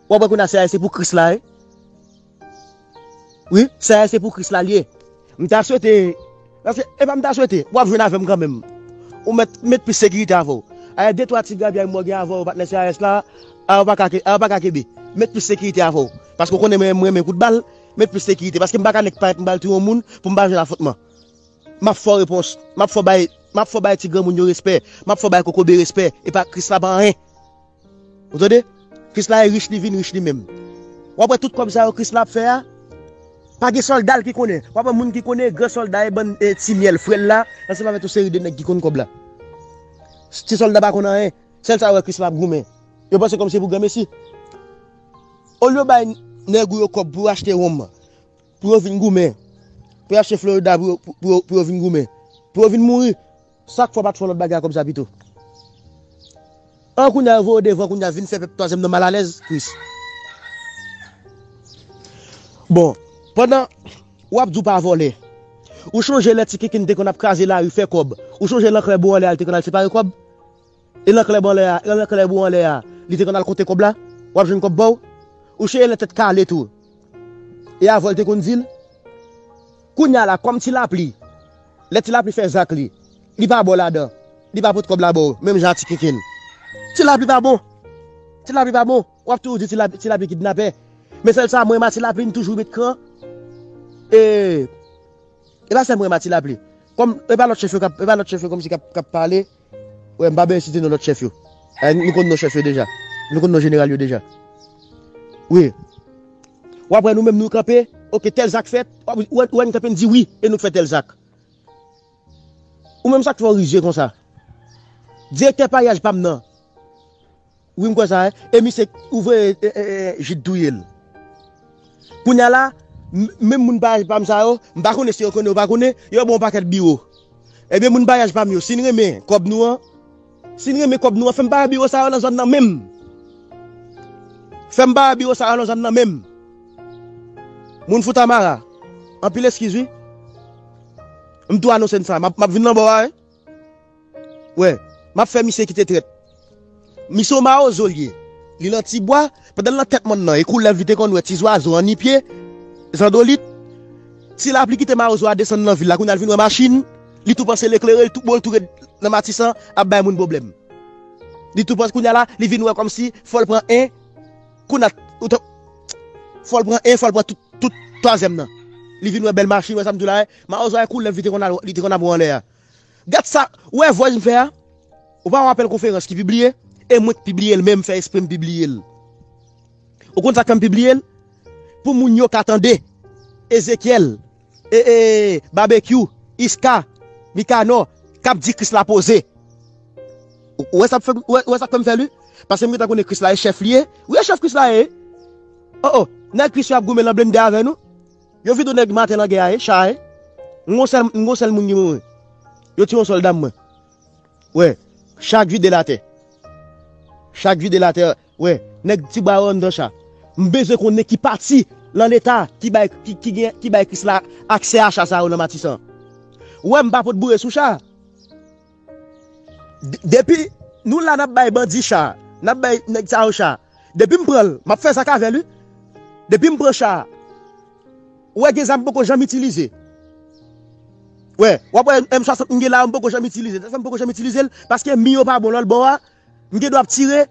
W ap wè kounye a C A S se pou Krisla, e. Wi, C A S se pou Krisla l ye. M ta swete, paske, e pa m ta swete, w ap jwenn avè m kanmenm. Ou mèt, met plis sekirite avè w. Ayè, de twa ti grabyay m wè gen avè w, patnè C A S la, a, w pa ka ke, a, w pa ka kenbe. Met plis sekirite avè w. Paske w konnen mwen, mwen renmen kout bal, met plis sekirite. Paske m pa ka nèk parèt m pral touye yon moun pou m pa jwenn afwontman. M ap fè w repons. M ap fè w bay, m ap fè w bay ti granmoun yo respè. M ap fè w bay kokobe respè. E pa Krisla pa anyen. Ou tande? Krisla e rich, li vin rich li menm. W ap wè tout kòb sa yo Krisla ap fè a. Pa gen sòlda l ki konnen. W ap wè moun ki konnen, gran sòlda e bann, e, ti myèl frè l la, ansanm avèk yon seri de nèg ki konn kòb la. Ti sòlda pa konn anyen. Sèl sa w wè Krisla ap goumen. Yo panse kòmsi pou granmesi. Olye yo bay nèg ou yo kòb pou yo achte wonm. Pou yo vin goumen. Pou yo achte Florida pou yo, pou, pou yo, pou yo vin goumen. Pou yo vin mouri. Sa k fè w pa t fè yon lòt bagay a kòb sa pito? An kounye a yo voye w devan kounye a vin fè pèp twazyèm nan malalèz, Kris. Bon, pandan w ap di w pa vòlè, ou chonje lè Ti Kinkin te konn ap kraze lari fè kòb? Ou chonje lan klèb ou anlè a l te konn al separe kòb? E lan klèb anlè a, e lan klèb ou anlè a, li te konn al konte kòb la? W ap jwenn kòb ba w? Ou chonje lè Tèt Kale tou? E avè w l te konn di l? Kounye a la, kòm Ti Lapli, lè Ti Lapli fè zak li, li pa ba w ladan. Li pa pot kòb la ba w, menm jan a Ti Kinkin. Ti Lapli pa bon. Ti Lapli pa bon. W ap toujou di Ti Lapli, Ti Lapli kidnapè. Men sèl sa, mwen a Ti Lapli, m toujou met kran. E, e pa sèl mwen a Ti Lapli. Kòm, e pa lòt chèf yo k ap, e pa lòt chèf yo kòmsi k ap, k ap pale. Wè, m pa bezwen site non lòt chèf yo. Eh, nou konn non chèf yo deja. Nou konn non jeneral yo deja. Wi. W ap wè nou menm nou kanpe, oke, tèl zak fèt, w ap wè, wè nou kanpe, n di wi, e nou k fè tèl zak. Ou menm sa k fè w rizye konsa? Direktè paryaj pa m nan. Wi, m kwè sa, e. E misye ouvre, e, e, e, Jid touye l. Kounye a la, m, menm moun paryaj pa m sa yo, m pa konnen si yo konnen ou pa konnen, yo ba w yon pakèt biwo. Ebyen, moun paryaj pa m yo, si n renmen kòb nou an, si n renmen kòb nou an, fè m bay biwo sa yo nan zòn nan menm. Fè m bay biwo sa yo nan zòn nan menm. Moun Foutamara, anpil eskiz wi. M tou anonse n sa, m ap, m ap vin nan bò a, wi. Wè, m ap fè misye kite trèt. Misye yon mawozo l ye. Li lan ti bwa, pandan l lan tèt mòn nan, e koulèv li te konn wè, ti zwazo, annipye, zandolit. Ti Lapli kite mawozo a desann lan vil la, kounye a l vin wè machin, li tou panse l eklere, li tou, bon, l tou ret nan Matisan, ap bay moun pwoblèm. Li tou panse, kounye a la, li vin wè kòmsi, fò l pran en, kounye a, ou t-, fò l pran en, fò l pran tout, tout twazyèm nan. Li vin wè bèl machin, wè sa m di w la, mawozo a e koulèv li te konn al, li te konn ap wè anlè a. Gad sa, ou wè voice m fè a? Ou pa wè apèl konferans ki pibliye? E mwen k pibliye l menm, fè espre m pibliye l. Ou konn sa k fè m pibliye l? Pou moun yo ka tande Ezekyèl, e, e, Babekyou, Iska, Mikanò, k ap di Krisla poze. Ou, ou wè sa k fè m, ou wè, ou wè sa k fè m fè l wi? Paske m gentan konnen Krisla e chèf li ye. Wi, e chèf Krisla ye. O, o, nèg Kris yo ap goumen lan blende avè nou. Yo vide yon nèg maten lan gè a, e, cha, e. M gon sèl, m gon sèl moun ki mouri. Yo tiye yon sòlda m mwen. Wè, cha k vide l atè. Cha k vide l atè, wè, nèg ti bwa yo anndan cha. M bezwen konnen ki pati lan Leta ki bay, ki, ki gen, ki bay Krisla aksè a cha sa yo nan Matisan. Wè, m pa pot boure sou cha. D-, depi nou la n ap bay bandi cha, N ap bay nèg sa yo cha. Depi m pran l, m ap fè zak avè l, wi. Depi m pran cha a, ou wè gen zam m poko janm itilize. Wè, w ap wè M swasant m gen la, m poko janm itilize. Sa fè m poko janm itilize l, paske mi yo pa bon lòt bò a, m gen dwa ap tire,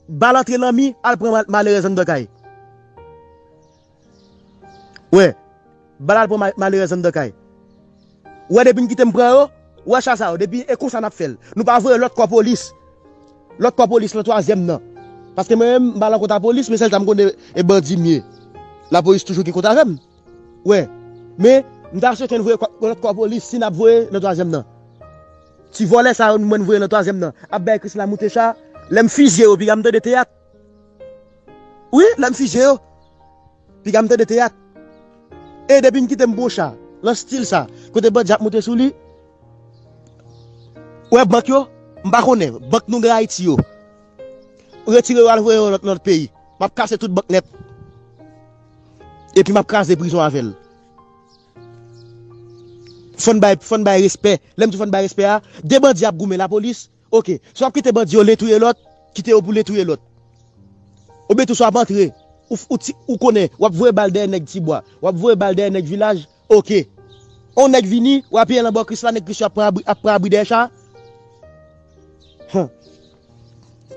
bal antre nan mi, al pran mal-, malerèz anndan kay. Wè, bal al pran ma-, malerèz anndan kay. Wè, depi n kite m pran yo, wè cha sa yo, depi e konsa n ap fè l. Nou pa voye lòt kò polis. Lòt kò polis nan twazyèm nan. Paske mwen menm, m pa nan kont a polis, men sèl sa m konnen e bandi m ye. Lapolis toujou gen kont avè m. Wè. Men, m ta swete n voye kò-, lòt kò polis si n ap voye nan twazyèm nan. Ti vòlè sa yo mwen voye nan twazyèm nan ap bay Krisla moute cha, lè m fizye yo, piga m tande teyat. Wi, lè m fizye yo, piga m tande teyat. E depi n kite m bon cha, nan stil sa, kote bandi ap moute sou li, wè bank yo, m pa konnen, bank nou gen Ayiti yo. Retire yo al voye yo nan lòt peyi. M ap kase tout bank nèt. Epi m ap kraze prizon avè l. Fò n bay, fò n bay respè. Lè m di fò n bay respè a, de bandi ap goumen lapolis. Oke, si w ap kite bandi yo len touye lòt, kite yo pou len touye lòt. Oubyen tou si w ap antre, ou, ou, ti, ou konnen, w ap voye bal dèyè nèg Tibwa, w ap voye bal dèyè nèg vilaj, oke. On nèg vini, w apiye l anba Kris la, nèg Kris yo ap pran abri, ap pran abri dèyè cha. Huh.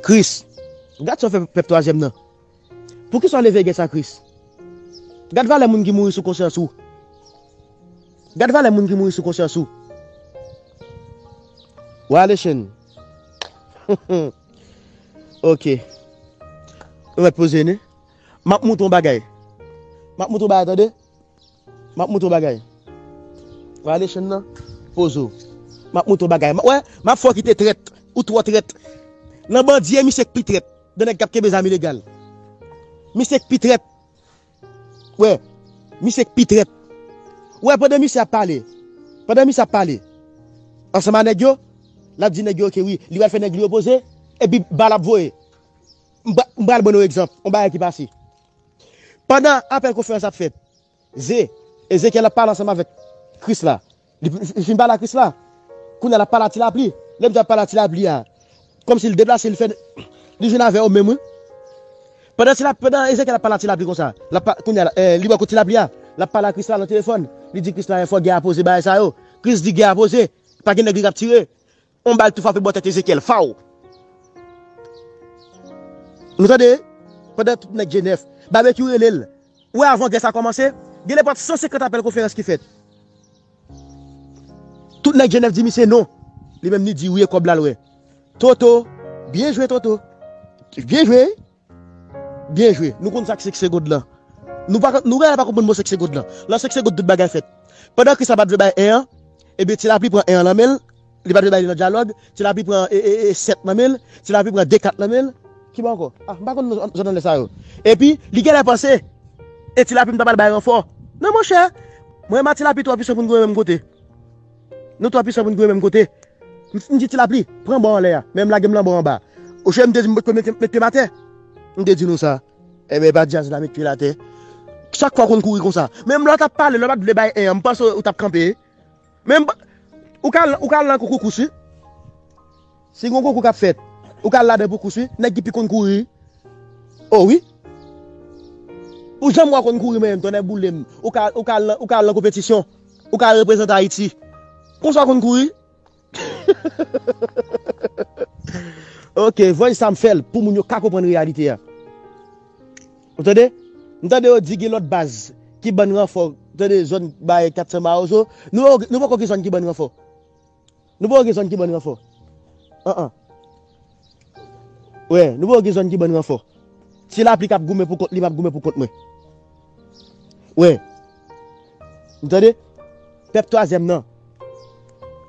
Kris, gad sa w fè pèp twazyèm nan. Poukisa w leve gè sa, Kris? Gad valè moun ki mouri sou konsyans ou. Gad valè moun ki mouri sou konsyans ou. Violation. Oke. Nou mèt poze nou. M ap montre yon bagay. M ap montre yon bagay, tande. M ap montre yon bagay. Violation nan. Poze w. M ap montre yon bagay. M ap, wè, m ap fè w kite trèt. Ou twò trèt. Nan bandi, e misye k pi trèt. De nèg k ap kenbe zam ilegal. Misye k pi trèt. Wè, misye k pi trèt. Wè, pandan misye ap pale, pandan misye ap pale ansanm a nèg yo, l ap di nèg yo, oke, wi, li pral fè nèg li yo poze, epi bal ap voye. M pra-, m pral ban nou egzanp, yon bagay ki pase. Pandan apèl konferans ap fèt, Ze-, Ezekyèl ap pale ansanm avèk Kris la. Li, li fin pale a Kris la. Kounye a l ap pale a Ti Lapli. Lè m di l ap pale a Ti Lapli a, kòmsi l deplase, l fè, li jwenn avè yo menm, wi. Pandan Ti Lap-, pandan Ezekyèl ap pale a Ti Lapli konsa, l ap pa-, kounye a, eh, li bò kote Ti Lapli a, l ap pale a Kris la nan telefòn. Li di Kris la, fò gè a poze bagay sa yo. Kris di gè a poze, pa gen nèg li k ap tire. On bal tou frape bò tèt Ezekyèl, faw. Nou tande? Pandan tout nèg G nèf, Babekyou rele l. Ou wè, avan gè sa kòmanse, gen nenpòt san senkant apèl konferans ki fèt. Tout nèg G nèf di misye non. Li menm li di wi, e kòb la l wè. Toto, byen jwe, Toto. Byen jwe. Byen jwe. Nou konn sa k senk segond lan. Nou pa, nou genlè pa konprann mo senk segond lan. Nan senk segond tout bagay fèt. Pandan Kris la pa t vle bay en an, ebyen Ti Lapli pran en an nan men l, li pa t vle bay li nan dyalòg, Ti Lapli pran e, e, e, sèt nan men l, Ti Lapli pran de kat nan men l. Ki bò ankò? Ah, m pa konn zòn anlè sa yo. Epi, li genlè panse, e Ti Lapli m ta pral bay ranfò. Non, monchè, mwen menm a Ti Lapli twò pwisan pou n goumen menm kote. Nou twò pwisan pou n goumen menm kote. M, m di Ti Lapli, pran bò anlè a, men m lage m nan bò anba. Oche m te di m potko mete, mete m atè. M te di nou sa. Ebyen, e pa djaz la met pye l atè. Chak fwa w konn kouri konsa. Men m lè w t ap pale, lè w pa t vle bay en an, m panse w t ap kanpe. Men m pa, ou ka, ou ka al nan konkou kous, wi. Si gen yon konkou k ap fèt, ou ka al ladan pou kous, wi. Nèg ki pi konn kouri. O wi. Ou janm wè w konn kouri menm, tonnè boule m. Ou ka, ou ka al nan, ou ka al nan konpetisyon. Ou ka al reprezante Ayiti. Konsa w konn kouri. Ok, voice sa m fè l pou moun yo ka konprann reyalite a. Ou tande? M tande yo di gen lòt baz ki ban n ranfò. Ou tande zòn bay kat san Mawozo. Nou, nou poko gen zòn ki ban n ranfò. Nou poko gen zòn ki ban n ranfò. An an. Wè, nou poko gen zòn ki ban n ranfò. Ti Lapli k ap goumen pou kont li, m ap goumen pou kont mwen. Wè. Ou tande? Pèp twazyèm nan.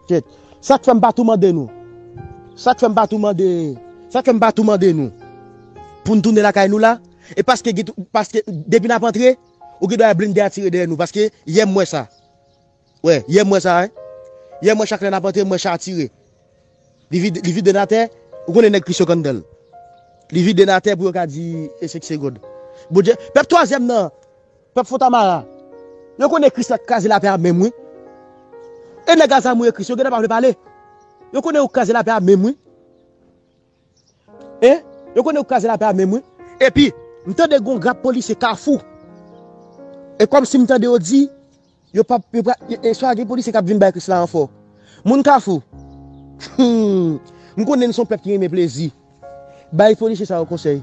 Kèt. Sa k fè m pa tou mande nou. Sa k fè m pa tou mande. Sa k fè m pa tou mande nou. Pou n tounen lakay nou la. E paske, gen tou, paske depi n ap antre, ou gen dwa wè blende a tire dèyè nou. Paske yè m wè sa. Wè, yè m wè sa, wi. Yè m wè chak lè n ap antre, m wè cha tire. Li vide, li vide n atè, ou konnen nèg Kris yo k anndan l. Li vide n atè pou yo ka di e senk segond. Bondye, pèp twazyèm nan, pèp Fontamara, yo konnen Kris la k kraze lapè a menm, wi. E nèg a zam ou e Kris, yo gentan pa vle pale. Yo konnen ou k kraze lapè a menm, wi. Hein? Yo konnen yo kraze lapè a menm, wi. Epi, m tande gon grap polisye Kafou. E kòmsi m tande yo di, yo p ap, yo pa, e, e sa gen polisye k ap vin bay Krisla ranfò. Moun Kafou, hmm, m konnen n se yon pèp ki renmen plezi. Bay polisye sa yo konsèy.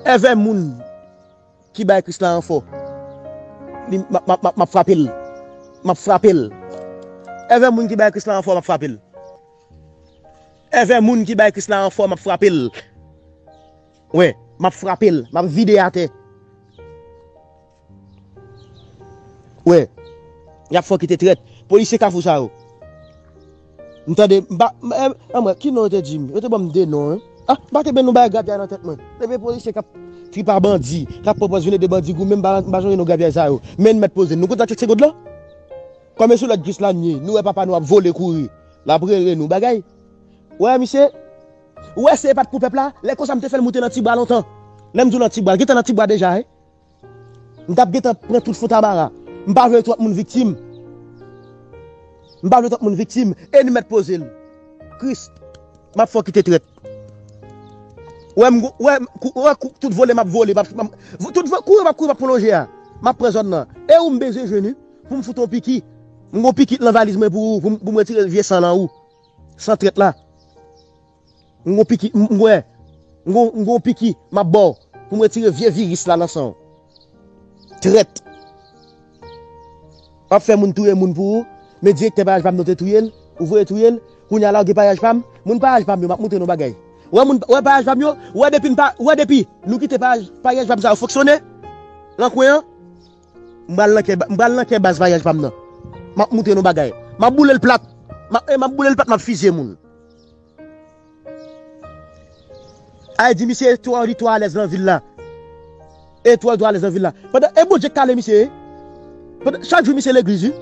Èvè moun ki bay Krisla ranfò, li, m ap, m ap, m ap, m ap frape l. M ap frape l. Èvè moun ki bay Krisla ranfò, m ap frape l. Èvè moun ki bay Krisla ranfò, m ap frape l. Wi, m ap frape l. M ap vide atè. Wi. Y ap fè w kite trèt. Polisye Kafou sa yo. M tande, m pa, m, e, anmwey, ki non yo te di m? Yo te ban m de non, en. Ah, m pa te benn nou bay grapyay nan tèt mwen. Depi polisye k ap trip a bandi, k ap pwopòz vin ede bandi goumen, m pa, m pa sonje non grapyay sa yo. Men n mèt poze n. Nou konn sa k fèk se gòd la? Kòm e sou lòd Krisla n ye, nou wè papa nou ap vole kouri. L ap rele nou bagay. Wè, misye, ou wè se e pa t pou pèp la? Lè konsa m te fè l moute nan ti bwa lontan. Lè m di w nan ti bwa, l gentan nan ti bwa deja, en. M t ap gentan pran tout Fontamara. M pa vle twòp moun viktim. M pa vle twòp moun viktim. E n mèt poze l. Kris, m ap fè w kite trèt. Wè m, wè m, kou, wè kou, tout vole m ap vole, m ap, m ap, tout vo-, kouri m ap kouri, m ap pran lonje a. M ap pran zòn nan. E ou m bezwen jwenn, wi, pou m fout on piki. M gon piki nan valiz mwen pou ou, pou m, pou m retire vye san nan ou. San trèt la. M gon piki, m, m, wè. M gon, m gon piki, m ap ba w. Pou m retire vye viris la nan san w. Trèt. W ap fè moun touye moun pou ou. Men direktè payaj pa m nan te touye l. Ou voye touye l. Kounye a la, w gen payaj pa m. Moun payaj pa m yo, m ap montre nou bagay. Wè moun, wè payaj pa m yo. Wè depi n pa, wè depi nou kite payaj, payaj pa m sa yo fonksyone. Nan kwen an. M pral nan kè, m pral nan kè baz payaj pa m nan. M ap montre nou bagay. M ap boule l plat. M ap, e, m ap boule l plat, m ap fizye moun. Ay di misye twò, li twò alèz nan vil la. E twò, li twò alèz nan vil la. Pandan, e Bondye k kale misye, wi. Pandan, chak jou misye legliz, wi.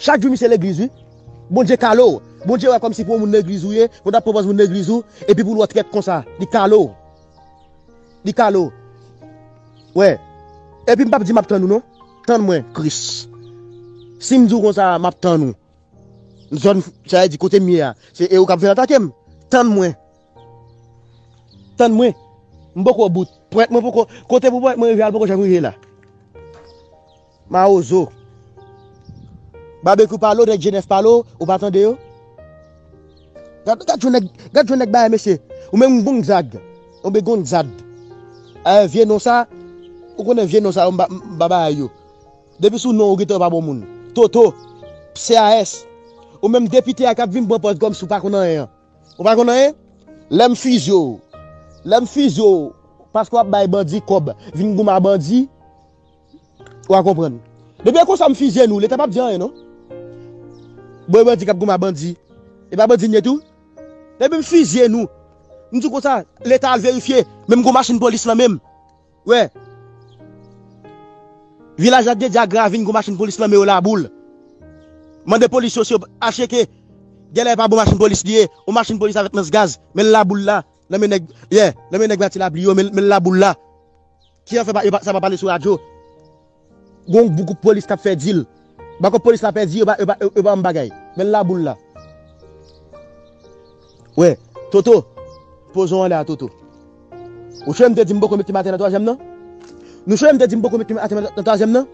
Chak jou misye legliz, wi. Bondye kale w. Bondye wè kòmsi pou yon moun legliz ou ye, pou w t ap pran pòz moun legliz ou, epi pou l wè w trèt konsa. Li kale w. Li kale w. Wè. Epi m p ap di m ap tann ou non. Tann mwen, Kris. Si m di w konsa, m ap tann ou. Zòn, sa vle di kote m ye a. Se e ou k ap vin atake m. Tann mwen. Tann mwen. M poko bout. Pwent mwen poko, kote pou pwent mwen rive a, l poko janm rive la. Mawozo. Babekyou pale w, nèg Jenèf pale w, ou pa tande yo? Gad, gad yon nèg, gad yon nèg bagay, mesye. Ou menm Gonzag. Oubyen Gonzad. Eh, vye non sa, ou konnen vye non sa yo, m pa, m pa bay yo. Depi sou non ou gentan pa bon moun. Toto, C A S. Ou menm depite a k ap vin pran pòz kòmsi ou pa konn anyen an. Ou pa konn anyen? Lè m fizye w, lè m fizye w, paske w ap bay bandi kòb, vin goumen a bandi, w a konprann. Depi e konsa m fizye nou, Leta p ap di anyen non. Bon, e bandi k ap goumen a bandi. E pa bandi n ye tou? Depi m fizye nou, m di w konsa, Leta al verifye, men m gon machin polis nan men m. Wè. Vilaj Ladredi a Gravin gon machin polis nan men yo Laboul. Mande polis yo si yo acheke. Genlè e pa bon machin polis li ye. Yon machin polis avèk lans gaz. Men l Laboul la. Nan men nèg, yeah, nan men nèg Mati Lapli yo, men, men l Laboul la. Ki an fè pa, yo pa, sa pa pale sou radyo. Gon gwoup polis k ap fè dil. Bakòp polis la pèdi, yo pa, yo pa, yo pa yon bagay. Men l Laboul la. Wè, Toto, poze w anlè a, Toto. Ou sonje m te di m poko met pye m atè nan twazyèm nan? Nou sonje m te di m poko met pye m atè nan twazyèm nan?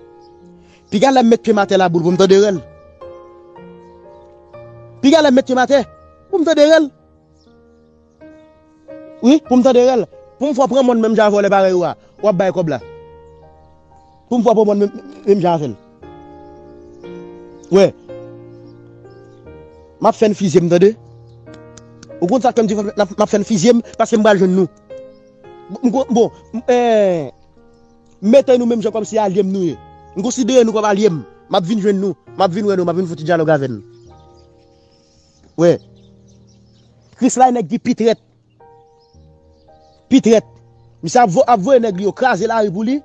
Piga lè m met pye m atè Laboul pou m tande rèl. Piga lè m met pye m atè pou m tande rèl. Wi, pou m tande rèl. Pou m fè w pran mòn menm jan avè w lè parèy ou a. W ap bay kòb la. Pou m fè w pran mòn menm, menm jan avè l. Wè. M ap fè n fizye m, tande. Ou konn sa k fè m di m ap, m ap fè n fizye m, paske m pral jwenn nou. M kon, bon, m, eh, mete nou menm jan kòmsi alye m nou ye. M konsidere nou kòm alye m. M ap vin jwenn nou. M ap vin wè nou. M ap vin fè ti dyalòg avè n. Wè. Krisla e nèg ki pi trèt. Pi trèt. Misye ap vo-, ap voye nèg li yo kraze lari pou li.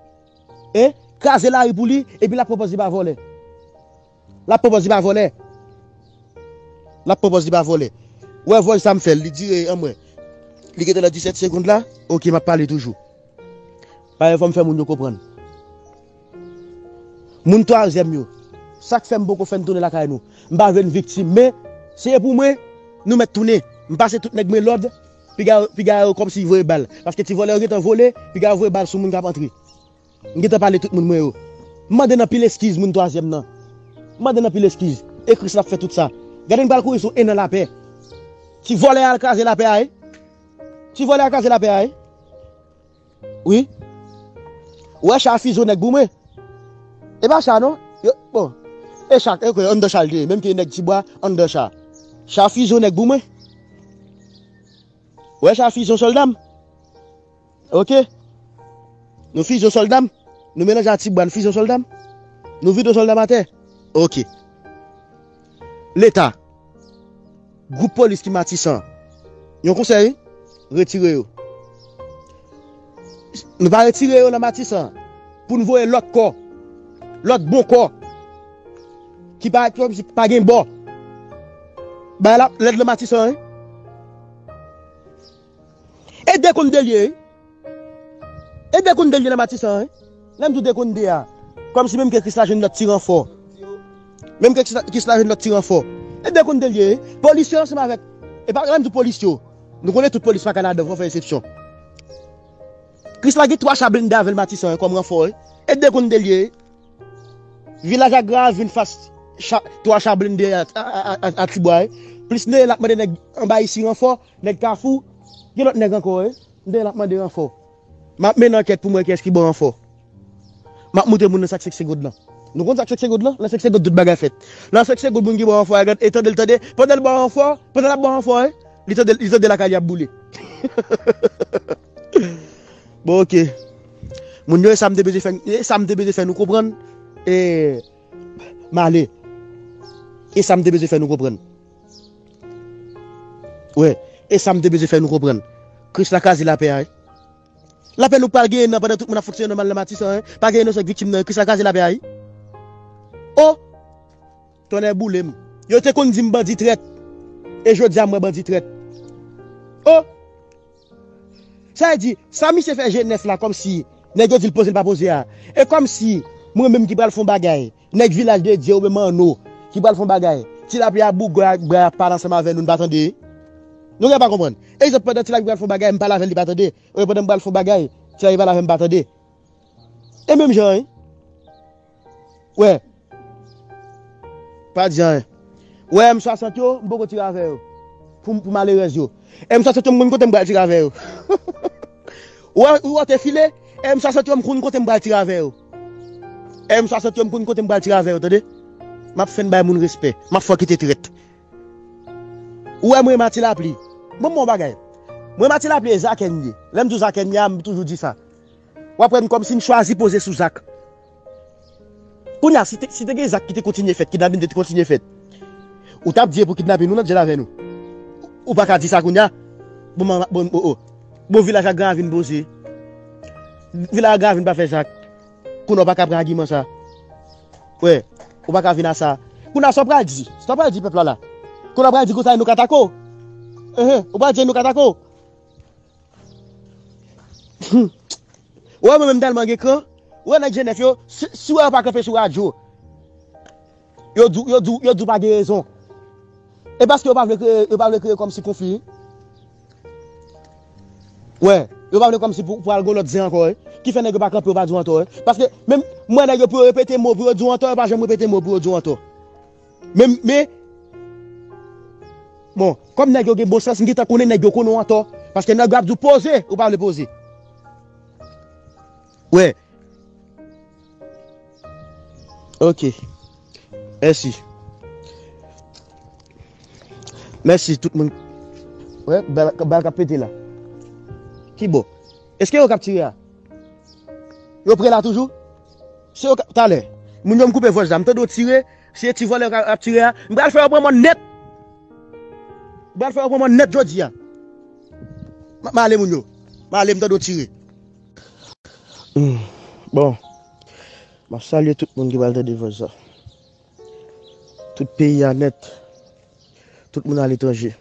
Hein? Kraze lari pou li. Epi l ap pran pòz li pa vòlè. L ap pran pòz li pa vòlè. L ap pran pòz li pa vòlè. Wè vòy sa m fè l. Li dire anmwey. Li gentan nan disèt segonn la. Oke, m ap pale toujou. Paske fò m fè moun yo konprann. Moun twazyèm yo. Sa k fè m poko fè n tounen lakay nou. M pa vle n viktim. Men, si e pou mwen, nou mèt tounen. M pase tout nèg mwen lòd. Piga, piga yo kòmsi voye bal. Paske ti vòlè yo gentan vole, piga yo voye bal sou moun k ap antre. M gentan pale tout moun mwen yo. M mande n anpil eskiz moun twazyèm nan. M mande n anpil eskiz. E Kris l ap fè tout sa. Gade n pral kouri sou en an lapè. Ti vòlè a al kraze lapè a, wi. Ti vòlè a kraze lapè a, wi. Wi. Ou wè cha a fizo nèg pou mwen. E pa cha non. Yo, bon. E cha, e kwe, anndan cha l te ye. Menm ke nèg Tibwa, anndan cha. Cha a fizo nèg pou mwen. Ou wè cha a fizo sòlda m. Ok. Nou fizo sòlda m. Nou melanje a Tibwa, nou fizo sòlda m. Nou vide sòlda m atè. Ok. Leta. Gwoup polis ki Matisan. Yon konsèy, retire yo. Nou pa retire yo nan Matisan pou n voye lòt kò, lòt bon kò ki pa, ki pa gen bò. Bay la lèd nan Matisan, wi. E de konn de l ye, wi. E de konn de l ye nan Matisan, wi. Lè m di w de konn de a, kòmsi menm ke Krisla jwenn lòt ti ranfò. Menm ke Krisla, Krisla jwenn lòt ti ranfò. E de konn de l ye, wi. Polis yo ansanm avèk, e pa, lè m di w polis yo, nou konnen tout polis pa ka ladan, fò fè eksepsyon. Krisla gen twa cha blende avè l Matisan, wi, kòm ranfò, wi. E de konn de l ye, wi. Vilaj Agrawal vin fas cha, twa cha blende a, a, a, a, a Tibwa, wi. Plis nèg l ap mande nèg anba isi ranfò, nèg Kafou, gen lòt nèg ankò, wi. Nèg l ap mande ranfò. M ap mennen ankèt pou m wè kiyès ki ban ranfò. M ap montre moun nan sa k senk segonn lan. Nou konn sa k senk segonn lan? Nan senk segonn tout bagay fèt. Nan senk segonn moun ki ban ranfò a, gad, e tande l tande. Pandan l ban ranfò, pandan l ap ban ranfò, wi. Li tande, li tande lakay li ap boule. Bon, ok. Moun yo, e sa m te bezwen fè, e sa m te bezwen fè nou konprann. E, m ale. E sa m te bezwen fè nou konprann. Wi, e sa m te bezwen fè nou konprann. Krisla kraze lapè a, wi. Lapè nou pral genyen nan pandan tout moun ap fonksyone nòmal nan Matisan, wi. Pa gen inosan k viktim nan, wi. Krisla kraze lapè a, wi. O! Tonnè boule m. Yo te konn di m bandi trèt. E jodi a m wè bandi trèt. O! Sa vle di, sa misye fè G nèf la kòmsi nèg yo di l poze l pa poze a. E kòmsi mwen menm ki pral fè yon bagay, nèg Vilaj de Dye oubyen Manno ki pral fè yon bagay, Ti Lapli a bout bra, bra ap pale ansanm avè nou, n pa tande. Nou gen pa konprann. Egzanp, pandan Ti Lapli pral fè yon bagay, m pale avè l, li pa tande. Oubyen pandan m pral fè yon bagay, Ti Lapli pale avè m, m pa tande. E menm jan, wi. Wè. Pa di anyen. Wè, M swasant yo, m poko tire avè yo. Pou, pou malerèz yo. M swasant yo, m konn kote m pral tire avè yo. Wè, ou wè te file, M swasant yo, m konn kote m pral tire avè yo. M swasant yo, m konn kote m pral tire avè yo, tande? M ap fè n bay moun respè. M ap fè w kite trèt. Ou wè mwen renmen a Ti Lapli. Bon, bon bagay. Mwen renmen a Ti Lapli e Zakè n ye. Lè m di w Zakè n ye a, m toujou di sa. W ap wè m kòmsi m chwazi poze sou Zak. Kounye a, si te, si te gen zak ki te kontinye fèt, kidnapin te kontinye fèt, ou t ap di e pou kidnapin, ou nan djèl avè nou. Ou pa ka di sa kounye a. Bon, man, bon, oh, oh. Bon, vilaj Agrawal vin poze. Vilaj Agrawal vin pa fè zak. Kounye a ou pa ka pran agiman sa. Wè, ou pa ka vin a sa. Kounye a sa w pral di. Sa w pral di pèp la la. Kounye a w pral di konsa e nou ka atake w. Enhen, ou pral di e nou ka atake w. Ou wè mwen menm tèlman gen kran. Ou wè nèg G nèf yo, si, si w wè yo pa kanpe sou radyo, yo di w, yo di w, yo di w pa gen rezon. E paske yo pa vle kreye, yo pa vle kreye kòmsi konfli. Wè, yo pa vle kòmsi pou, pou al gon lòt zen ankò, wi. Ki fè nèg yo pa kanpe, yo pa di w antò, wi. Paske menm mwen nèg yo pou yo repete mo, pou yo di w antò, yo pa janm repete mo pou yo di w antò. Men, men, bon, kòm nèg yo gen bon sans, m gentan konnen nèg yo konnen w antò. Paske nèg yo ap di w poze, ou pa vle poze. Wè. Ok. Mèsi. Mèsi tout moun. Wè, bal, bal k ap pete la. Ki bò? Èske yo k ap tire a? Yo pre la toujou? Se yo k ap, talè. Moun yo m koupe vòch la, m tande yo tire, se ti vòlè k ap tire a. M pral fè yo pran mòn nèt. M pral fè yo pran mòn nèt jodi a. M, m ale moun yo. M ale, m tande yo tire. Hmm. Bon. M ap salye tout moun ki pral tande vòch sa. Tout peyi a nèt. Tout moun aletranje.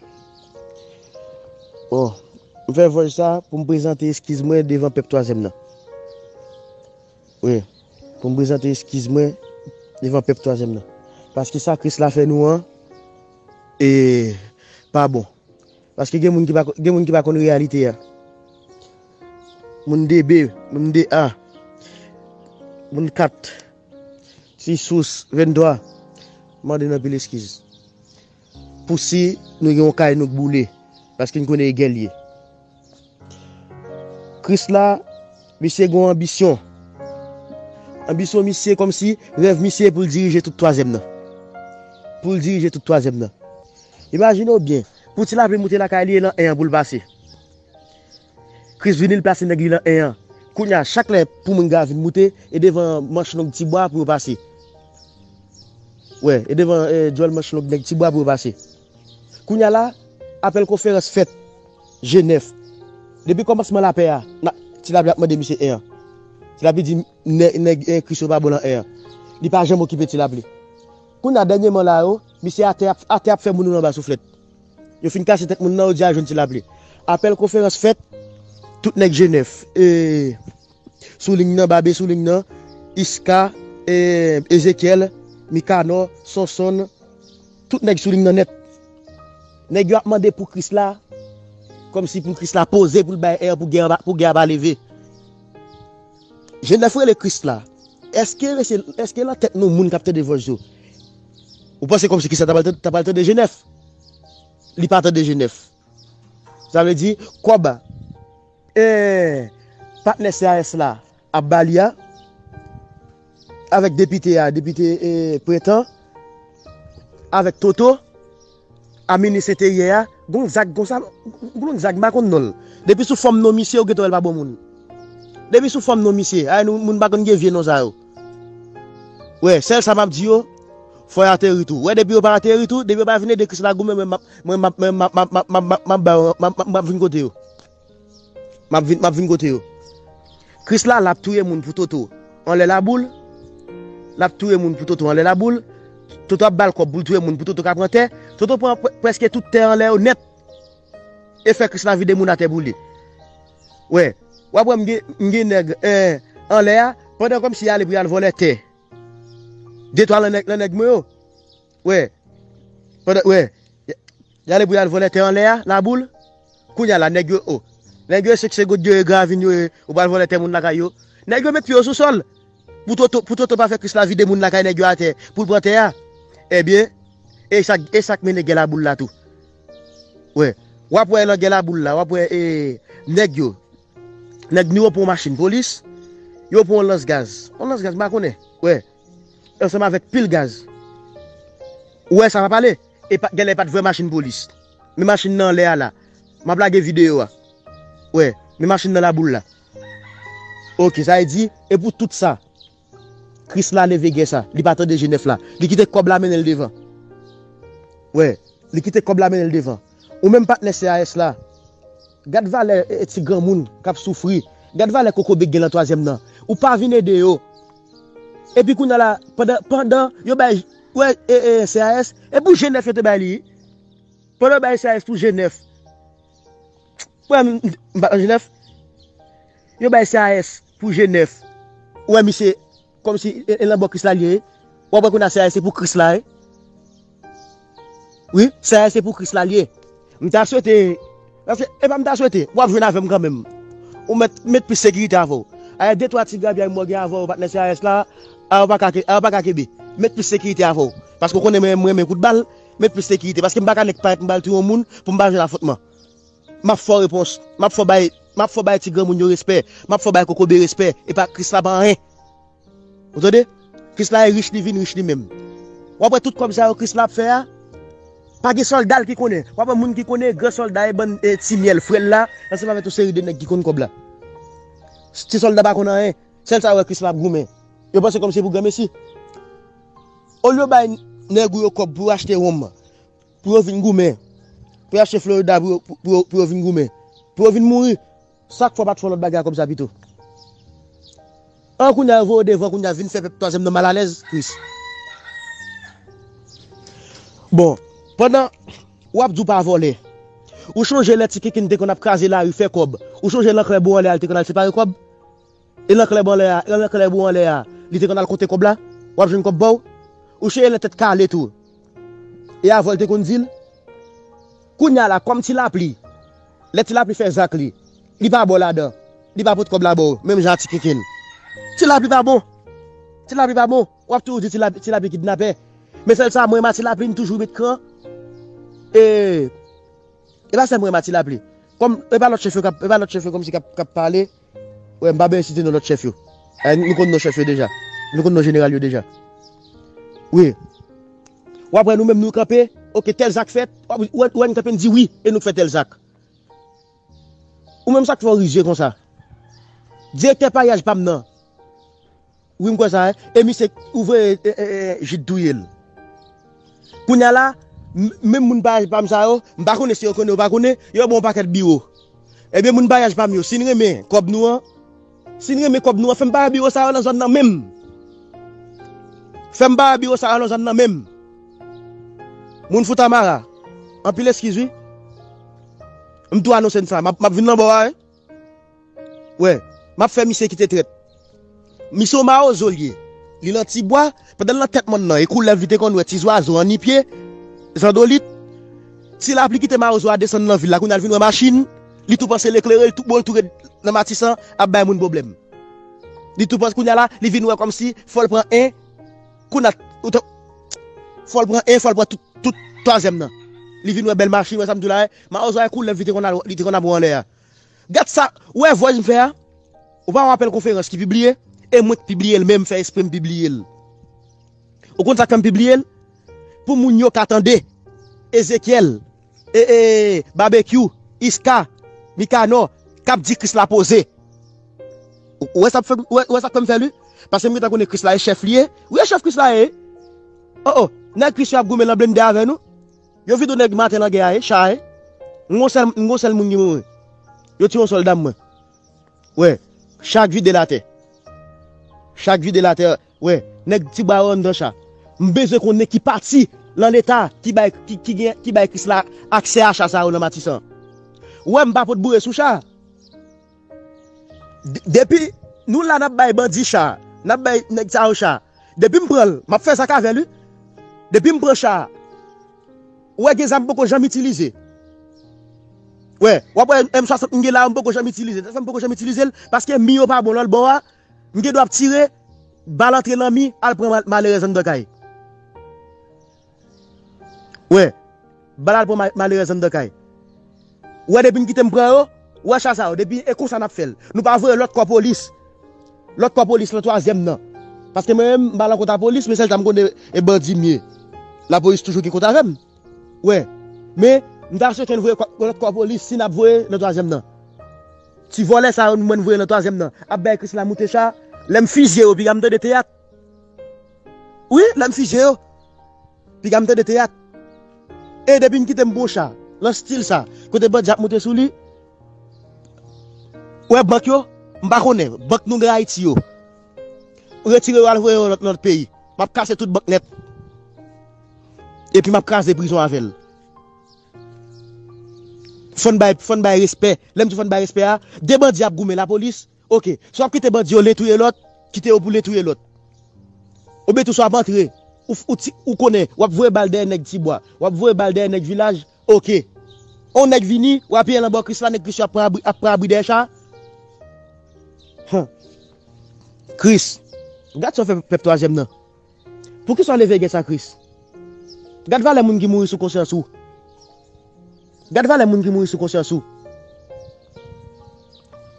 Bon, m fè vòch sa pou m prezante eskiz mwen devan pèp twazyèm nan. Wi, pou m prezante eskiz mwen devan pèp twazyèm nan. Paske sa Kris la fè nou an, e pa bon. Paske gen moun ki pa, gen moun ki pa konn reyalite a. Moun de B, moun de A, moun kat, Ti Sous, venntwa, mande n anpil eskiz. Pou si nou gen yon kay nou k boule, paske n konnen e gè l ye. Krisla, misye gen yon anbisyon. Anbisyon misye kòmsi rèv misye pou l dirije tout twazyèm nan. Pou l dirije tout twazyèm nan. Imajine w byen, pou Ti Lapli moute lakay li e lan en an pou l pase. Kris vini, l plase nèg li lan en an. Kounye a, chak lè pou moun gravin moute, e devan manch long Tibwa pou yo pase. Wè, e devan eh, djòl manch long nèg Tibwa pou yo pase. Kounye a la, apèl konferans fèt, G nèf. Depi kòmansman lapè a, na, Ti Lapli ap mande misye en an. Ti Lapli di nè- nèg eh, Kris yo pa bon lan en an. Li pa janm okipe Ti Lapli. Kounye a, dènyèman la yo, misye atè ap, atè ap fè moun yo anba souflèt. Yo fin kase tèt moun nan, yo di al jwenn Ti Lapli. Apèl konferans fèt, tout nèg G nèf, eh, sou liy nan, Babe sou liy nan, Iska, eh, Ezekyèl, Mikanò, Sonsonn, tout nèg sou liy nan nèt. Nèg yo ap mande pou Krisla, kòmsi pou Krisla poze, pou l bay en an, pou gè a pa, pou gè a pa leve. G nèf rele Krisla. Èske, èske lan tèt nou moun k ap tande vòs yo? Ou panse kòmsi Krisla ta pral tande, ta pral tande G nèf? Li pa tande G nèf. Sa vle di, kòb, eh, patnè C A S la ap ba li a, avèk depite a, depite eh, Pretan, avèk Toto, a minis enteryè a, gon zag konsa, gon zag m pa konn non l. Depi sou fòm non misye, ou gentan wè l pa bon moun. Depi sou fòm non misye, ay nou moun pa konn gen vye non sa yo. Wè, sèl sa m ap di yo, fò y ateri tou. Wè, depi yo pa ateri tou, depi yo pa vin ede Krisla goumen, mwen m ap, mwen m ap, mwen m ap, m ap, m ap, m ap, m ap, m ap, m ap vin kote yo. M ap vin, m ap vin kote yo. Krisla, l ap touye moun pou Toto anlè laboul. L ap touye moun pou Toto anlè laboul. Toto ap ba l kòb pou l touye moun pou Toto ka pran tè. Toto pran pre- prèske tout tè anlè yo nèt. E fè Krisla vide moun atè pou li. Wè, w ap wè m gen, m gen nèg eh, anlè a, pandan kòmsi y ale pou y al vòlè tè. Detwa lan nèg, lan nèg mwen yo. Wè, pandan, wè, y- y ale pou y al vòlè tè anlè a, laboul. Kounye a la, nèg yo, o. Nèg yo, se, se goud yo, e gravin yo, e, ou pral vòlè tè moun lakay yo. Nèg yo met pye yo sou sòl. Pou Toto, pou Toto pa fè Krisla vide moun lakay nèg yo atè, pou l pran tè a. Ebyen, e sa, e sa k mennen gè laboul la tou. Wè, w ap wè lan gè laboul la, w ap wè e, nèg yo. Nèg nou yo pran yon machin polis, yo pran yon lans gaz. Yon lans gaz, m pa konnen. Wè, ansanm avèk pil gaz. Ou wè sa pa pale? E pa, genlè e pa t vrè machin polis. Men machin nan anlè a la. M ap lage videyo a. Wè, men machin nan laboul la. Oke, sa vle di, e pou tout sa, Krisla leve gè sa. Li pa tande G nèf la. Li kite kòb la mennen l devan. Wè, li kite kòb la mennen l devan. Ou menm patnè C A S la, gad valè e, e, ti granmoun k ap soufri. Gad valè kokobe k gen lan twazyèm nan. Ou pa vin ede yo. Epi kounye a la, pandan, pandan yo bay, wè, e, e, C A S, e pou G nèf yo te bay li. Pandan yo bay C A S pou G nèf. Wè, m, m pa nan G nèf. Yo bay C A S pou G nèf. Ou wè misye, kòmsi e, e lan bò Krisla li ye. W ap wè kounye a C A S se pou Krisla ye. Wi, C A S se pou Krisla li ye. M ta swete, paske, e pa m ta swete, w ap jwenn avè m kanmenm. Ou mèt, met plis sekirite avè w. Ayè, de twa ti grapyay mwen gen avè w, patnè C A S la, a yo pa ka ke- a yo pa ka kenbe. Met plis sekirite avè w. Paske w konnen mwen, mwen renmen kout bal, met plis sekirite. Paske m pa ka nèk parèt m pral touye yon moun pou m pa jwenn afwontman. M ap fè w repons. M ap fè w bay, m ap fè w bay ti granmoun yo respè. M ap fè w bay kokobe respè. E pa Krisla pa anyen. Ou tande? Krisla e rich, li vin rich li menm. W ap wè tout kòb sa yo Krisla ap fè a. Pa gen sòlda l ki konnen. W ap wè moun ki konnen gran sòlda e bann e, ti myèl frè l la, ansanm avèk yon seri de nèg ki konn kòb la. Ti sòlda pa konn anyen. Sèl sa yo wè Krisla ap goumen. Yo panse kòmsi pou granmesi. Olye yo bay nèg ou yo kòb pou yo achte wonm, pou yo vin goumen, pou yo achte Florida pou yo, pou, pou yo, pou yo vin goumen, pou yo vin mouri. Sa k fè w pa t fè yon lòt bagay ak kòb sa pito? An kounye a yo voye w devan, kounye a vin fè pèp twazyèm nan malalèz, Kris. Bon, pandan w ap di w pa vòlè, ou chonje lè Ti Kinkin te konn ap kraze lari fè kòb? Ou chonje lan klèbou anlè a li te konn al separe kòb? E lan klèbou anlè a, e lan klèbou anlè a, li te konn al konte kòb la? W ap jwenn kòb ba w? Ou chonje lè Tèt Kale tou? E avè w li te konn di l? Kounye a la, kòm Ti Lapli, lè Ti Lapli fè zak li, li pa ba w ladan. Li pa pot kòb la ba w, menm jan a Ti Kenken. Ti Lapli pa bon. Ti Lapli pa bon. W ap toujou di Ti Lapli, Ti Lapli kidnapè. Men sèl sa, mwen, m a Ti Lapli, m toujou met kran. E, e pa sèl mwen, m a Ti Lapli. Kòm, e pa lòt chèf yo k ap, e pa lòt chèf yo kòmsi k ap, k ap pale. Wè, m pa bezwen site non lòt chèf yo. Eh, nou konn non chèf yo deja. Nou konn non jeneral yo deja. Wi. W ap wè nou menm nou kanpe, oke, tèl zak fèt, w ap, ou wè, ou wè n kanpe, n di wi, e nou k fè tèl zak. Ou menm sa k fè w rizye konsa. Direktè paryaj pa m nan. Wi, m kwè sa, wi. E misye ouvè, e, e, e, Jid touye l. Kounye a la, m- menm moun paryaj pa m sa yo, m pa konnen si yo konnen ou pa konnen, yo ba w yon pakèt biwo. Ebyen, moun paryaj pa m yo, si n renmen kòb nou an, si n renmen kòb nou an, fè m pa wè biwo sa yo nan zòn nan menm. Fè m pa wè biwo sa yo nan zòn nan menm. Moun Foutamara, anpil eskiz, wi. M tou anonse n sa, m ap m ap vin nan bò a, wi. Wè, m ap fè misye kite trèt. Misye yon mawozo l ye. Li nan Tibwa, pandan l nan tèt mòn nan, e koulèv li te konn wè, ti zwazo, annipye, zandolit. Ti Lapli kite mawozo a desann nan vil la, kounye a l vin wè machin, li tou panse l eklere, li tou, bon, l tou ret nan Matisan, ap bay moun pwoblèm. Li tou panse, kounye a la, li vin wè kòmsi, fò l pran en, kounye a, ou t- fò l pran en, fò l pran tout, tout twazyèm nan. Li vin wè bèl machin, wè sa m di w la, wè, mawozo a e koulèv li te konn al, li te konn ap wè anlè a. Gad sa, ou wè vòj m fè a? Ou pa wè apèl konferans ki pibliye? E mwen k pibliye l menm, fè espre m pibliye l. Ou konn sa k fè m pibliye l? Pou moun yo ka tande. Ezekyèl, e, e, Babekyou, Iska, Mikanò, k ap di Kris la poze. Ou, ou wè sa k fè, ou wè, ou wè sa k fè m fè l, wi? Paske m gentan konnen Kris la e chèf li ye. Wi, e chèf Kris la ye. Oh, oh, nèg Kris yo ap goumen nan blende avè nou. Yo vide nèg maten nan gè a, e, cha, e. M gon sèl, m gon sèl moun ki mouri. Yo tiye yon sòlda m, mwen. Wè, cha k vide l atè. Cha k vide l atè, wè, nèg Tibwa yo anndan cha. M bezwen konnen ki pati nan Leta ki bay, ki, ki gen, ki bay Kris la aksè a cha sa yo nan Matisan. Wè, m pa pot boure sou cha. D- depi nou la n ap bay bandi cha, n ap bay nèg sa yo cha. Depi m pran l, m ap fè zak avè l, wi. Depi m pran cha, ou wè gen zam m poko janm itilize. Wè, w ap wè M swasant m gen la, m poko janm itilize. Sa m poko janm itilize l, paske mi yo pa bon lòt bò a, m gen dwa ap tire, bal antre nan mi, al pran mal- malerèz anndan kay. Wè, bal al pran ma- malerèz anndan kay. Ou wè depi n kite m pran yo, ou wè cha sa yo, depi e konsa n ap fè l. Nou pa voye lòt kò polis. Lòt kò polis nan twazyèm nan. Paske mwen menm, m pa nan kont a polis, men sèl sa m konnen e bandi m ye. Lapolis toujou gen kont avè m. Wè. Men, m ta swete n voye kò- lòt kò polis si n ap voye nan twazyèm nan. Ti vòlè sa yo, mwen n voye nan twazyèm nan. Ap bay Kris la moute cha. Lè m fizye yo, piga m tande teyat. Wi, lè m fizye yo. Piga m tande teyat. E depi n kite m bon cha, nan stil sa, kote bandi ap moute sou li, wè bank yo, m pa konnen, bank nou gen Ayiti yo. Retire yo al voye yo nan lòt peyi. M ap kase tout bank nèt. Epi m ap kraze prizon avè l. Fò n bay, fò n bay respè. Lè m di fò n bay respè a, de bandi ap goumen lapolis, oke, si w ap kite bandi yo le touye lòt, kite yo pou le touye lòt. Oubyen tou si w ap antre, ou, ou, ti- ou konnen, w ap voye bal dèyè nèg Tibwa, w ap voye bal dèyè nèg vilaj, oke. On nèg vini, w apiye l anba Kris la, nèg Kris yo ap pran abri, ap pran abri dèyè cha. Hum. Kris, gad sa w fè pèp twazyèm nan. Poukisa w leve gè sa, Kris? Gad valè moun ki mouri sou konsyans ou. Gad valè moun ki mouri sou konsyans ou.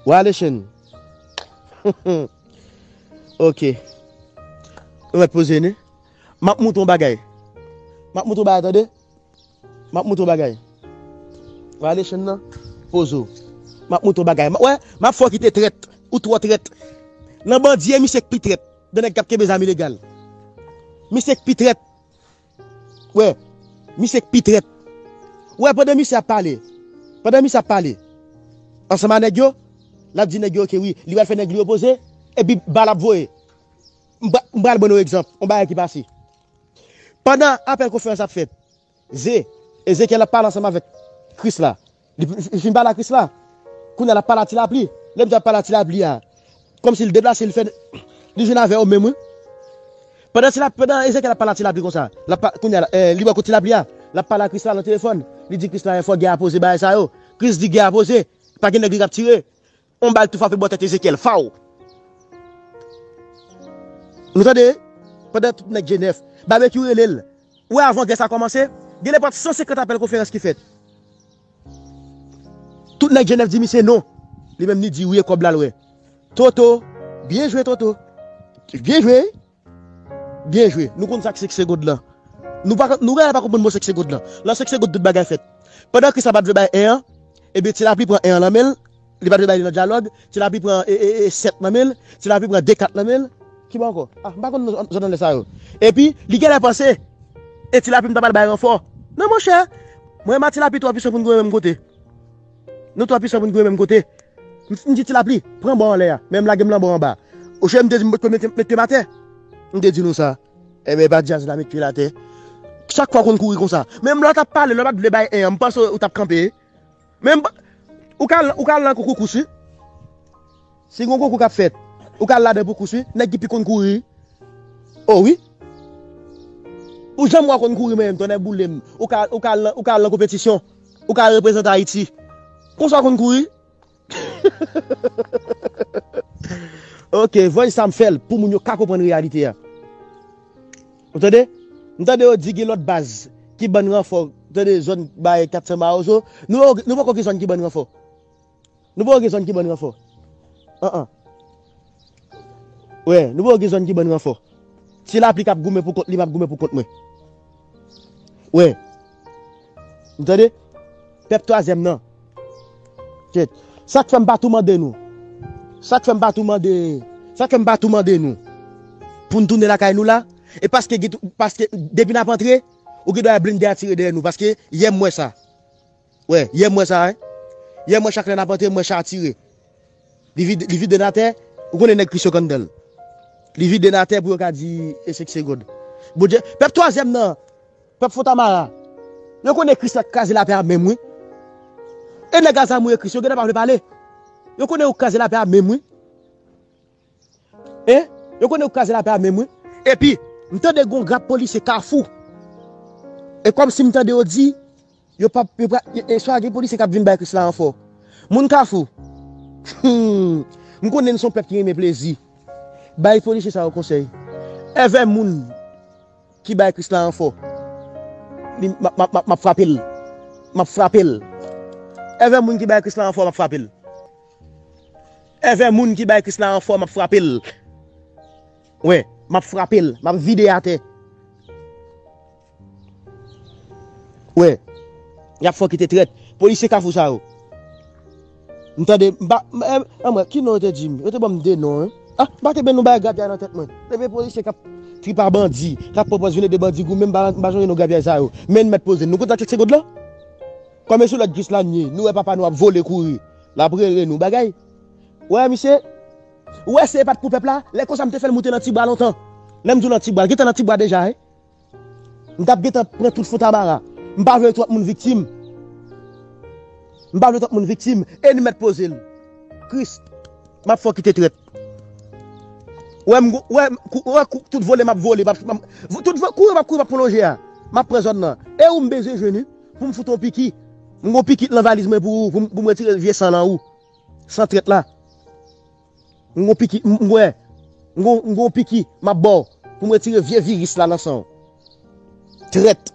Wale chen. Ok. Ou mèt poze ne. M ap montre w bagay. M ap montre w bagay, tande. M ap montre w bagay. Wale chen nan. Poze w. M ap montre w bagay. M- Wè, m ap fè w kite trèt. Ou twò trèt. Nan bandi, e misye k pi trèt. De nèg k ap kenbe zam ilegal. Misye k pi trèt. Wè, misye k pi trèt. Wè, pandan misye ap pale, pandan misye ap pale ansanm a nèg yo, l ap di nèg yo, oke, wi, li pral fè nèg li yo poze, epi bal ap voye. M pra- m pral ban nou egzanp, yon bagay ki pase. Pandan apèl konferans ap fèt, Ze, Ezekyèl ap pale ansanm avèk Kris la. Li, li fin pale a Kris la. Kounye a l ap pale a Ti Lapli. Lè m di ap pale a Ti Lapli a, kòmsi l deplase, li fè, li jwenn avè yo menm, wi. Pandan Ti Lapli, pandan Ezekyèl ap pale a Ti Lapli konsa, l ap pa- kounye a, eh, li bò kot Ti Lapli a, L ap pale a Krisla nan telefòn. Li di Krisla, fò gè a poze bagay sa yo. Kris di gè a poze. Pa gen nèg li k ap tire. On bal tou frape bò tèt Ezekyèl. Faw. Nou tande? Pandan tout nèg G nèf. Babekyou rele l. Ou wè avan gè sa kòmanse, gen nenpòt san senkant apèl konferans ki fèt. Tout nèg G nèf di misye non. Li menm li di wi e kòb la l wè. Toto, byen jwe Toto. Byen jwe. Byen jwe. Nou konn sa k senk segond lan. Nou pa, nou genlè pa konprann mo senk segond lan. Lan senk segond tout bagay fèt. Pandan Krisla pa t vle bay en an, ebyen Ti Lapli pran en an nan men l, li pa t vle bay li nan dyalòg, Ti Lapli pran e, e, e, sèt nan men l, Ti Lapli pran de kat nan men l. Ki bò ankò? Ah, m pa konn zòn anlè sa yo. Epi, li genlè panse, e Ti Lapli m ta pral bay ranfò. Non, monchè, mwen m a Ti Lapli twò pwisan pou n goumen menm kote. Nou twò pwisan pou n goumen menm kote. M, m di Ti Lapli, pran bò anlè a. Men m lage m nan bò anba. Oche m te di m mete, mete m atè. M te di nou sa. Enben, e pa djaz la met pye l atè. Chak fwa w konn kouri konsa. Menm lè w t ap pale, lè w pa t vle bay en an, m panse w t ap kanpe. Men m pa, ou ka al, ou ka al nan konkou kous wi. Si gon konkou k ap fèt, ou ka al ladan pou kous wi. Nèg ki pi konn kouri. O wi. Ou janm wè w konn kouri menm, tonnè boule m. Ou ka, ou ka al nan, ou ka al nan konpetisyon. Ou ka al reprezante Ayiti. Konsa w konn kouri. Ok, voice sa m fè l pou moun yo ka konprann reyalite a. Ou tande? M tande yo di gen lòt baz ki bann ranfò, tande zòn bay kat san Mawozo. Nou, nou poko gen zòn ki bann ranfò. Nou poko gen zòn ki bann ranfò. An an. Wè, nou poko gen zòn ki bann ranfò. Ti Lapli k ap goumen pou kont li, m ap goumen pou kont mwen. Wè. Ou tande? Pèp twazyèm nan. Kèt. Sa k fè m pa tou mande nou. Sa k fè m pa tou mande. Sa k fè m pa tou mande nou. Pou n tounen lakay nou la. E paske, gen tou- paske depi n ap antre, ou gen dwa blende a tire dèyè nou. Paske yè m wè sa. Wè, yè m wè sa, wi. Yè m wè chak lè n ap antre, m wè cha tire. Li vide, li vide n atè, ou konnen nèg Kris yo k anndan l. Li vide n atè pou yo ka di e senk segond. Bondye, pèp twazyèm nan, pèp Fontamara, yo konnen Kris la k kraze lapè a menm wi. E nèg a zam wi e Kris, yo gentan pa vle pale. Yo konnen yo k kraze lapè a menm wi. Hein? Yo konnen yo k kraze lapè a menm wi. Epi, m tande gon grap polisye Kafou. E kòmsi m tande yo di, yo p ap, yo pa, e, e swa gen polisye k ap vin bay Krisla ranfò. Moun Kafou. Hmm. M konnen n se yon pèp ki renmen plezi. Bay polisye sa yo konsèy. Èvè moun ki bay Krisla ranfò, li, m ap, m ap, m ap, m ap frape l. M ap frape l. Èvè moun ki bay Krisla ranfò, m ap frape l. Èvè moun ki bay Krisla ranfò, m ap frape l. Wi, m ap frape l. M ap vide atè. Wi. Y ap fè w kite trèt. Polisye Kafou sa yo. M tande, m pa, m, m, anmwey, ki non yo te di m? Yo te ban m de non, wi. Ah, m pa te byen nou bay grapyay nan tèt mwen. Depi polisye k ap trip a bandi, k ap pran pòz vin ede bandi goumen, m pa, m pa sonje non grapyay sa yo. Men n mèt poze n. Nou konn sa k fè segond lan? Kòm e sou lòd Krisla n ye, nou wè papa nou ap vole kouri. L ap rele nou bagay. Ou wè misye? Ou wè se pa t pou pèp la? Lè konsa m te fè l moute nan tibwa lontan. Lè m di w nan tibwa, l gentan nan tibwa deja, wi. M t ap gentan pran tout Fontamara. M pa vle twòp moun viktim. M pa vle twòp moun viktim. E n mèt poze l. Kris, m ap fè w kite trèt. Ou wè m, ou wè, kou- ou wè kou- tout vole m ap vole, m ap, m ap- tout vo- kouri m ap kouri m ap pran lonje a. M ap pran zòn nan. E ou m bezwen jwenn wi, pou m fout w yon piki. M gon piki nan valiz mwen pou ou, pou m, pou m retire vye san nan ou. San trèt la. M gon piki, m, m wè. M gon, m gon piki, m ap ba w. Pou m retire vye viris la nan san w. Trèt.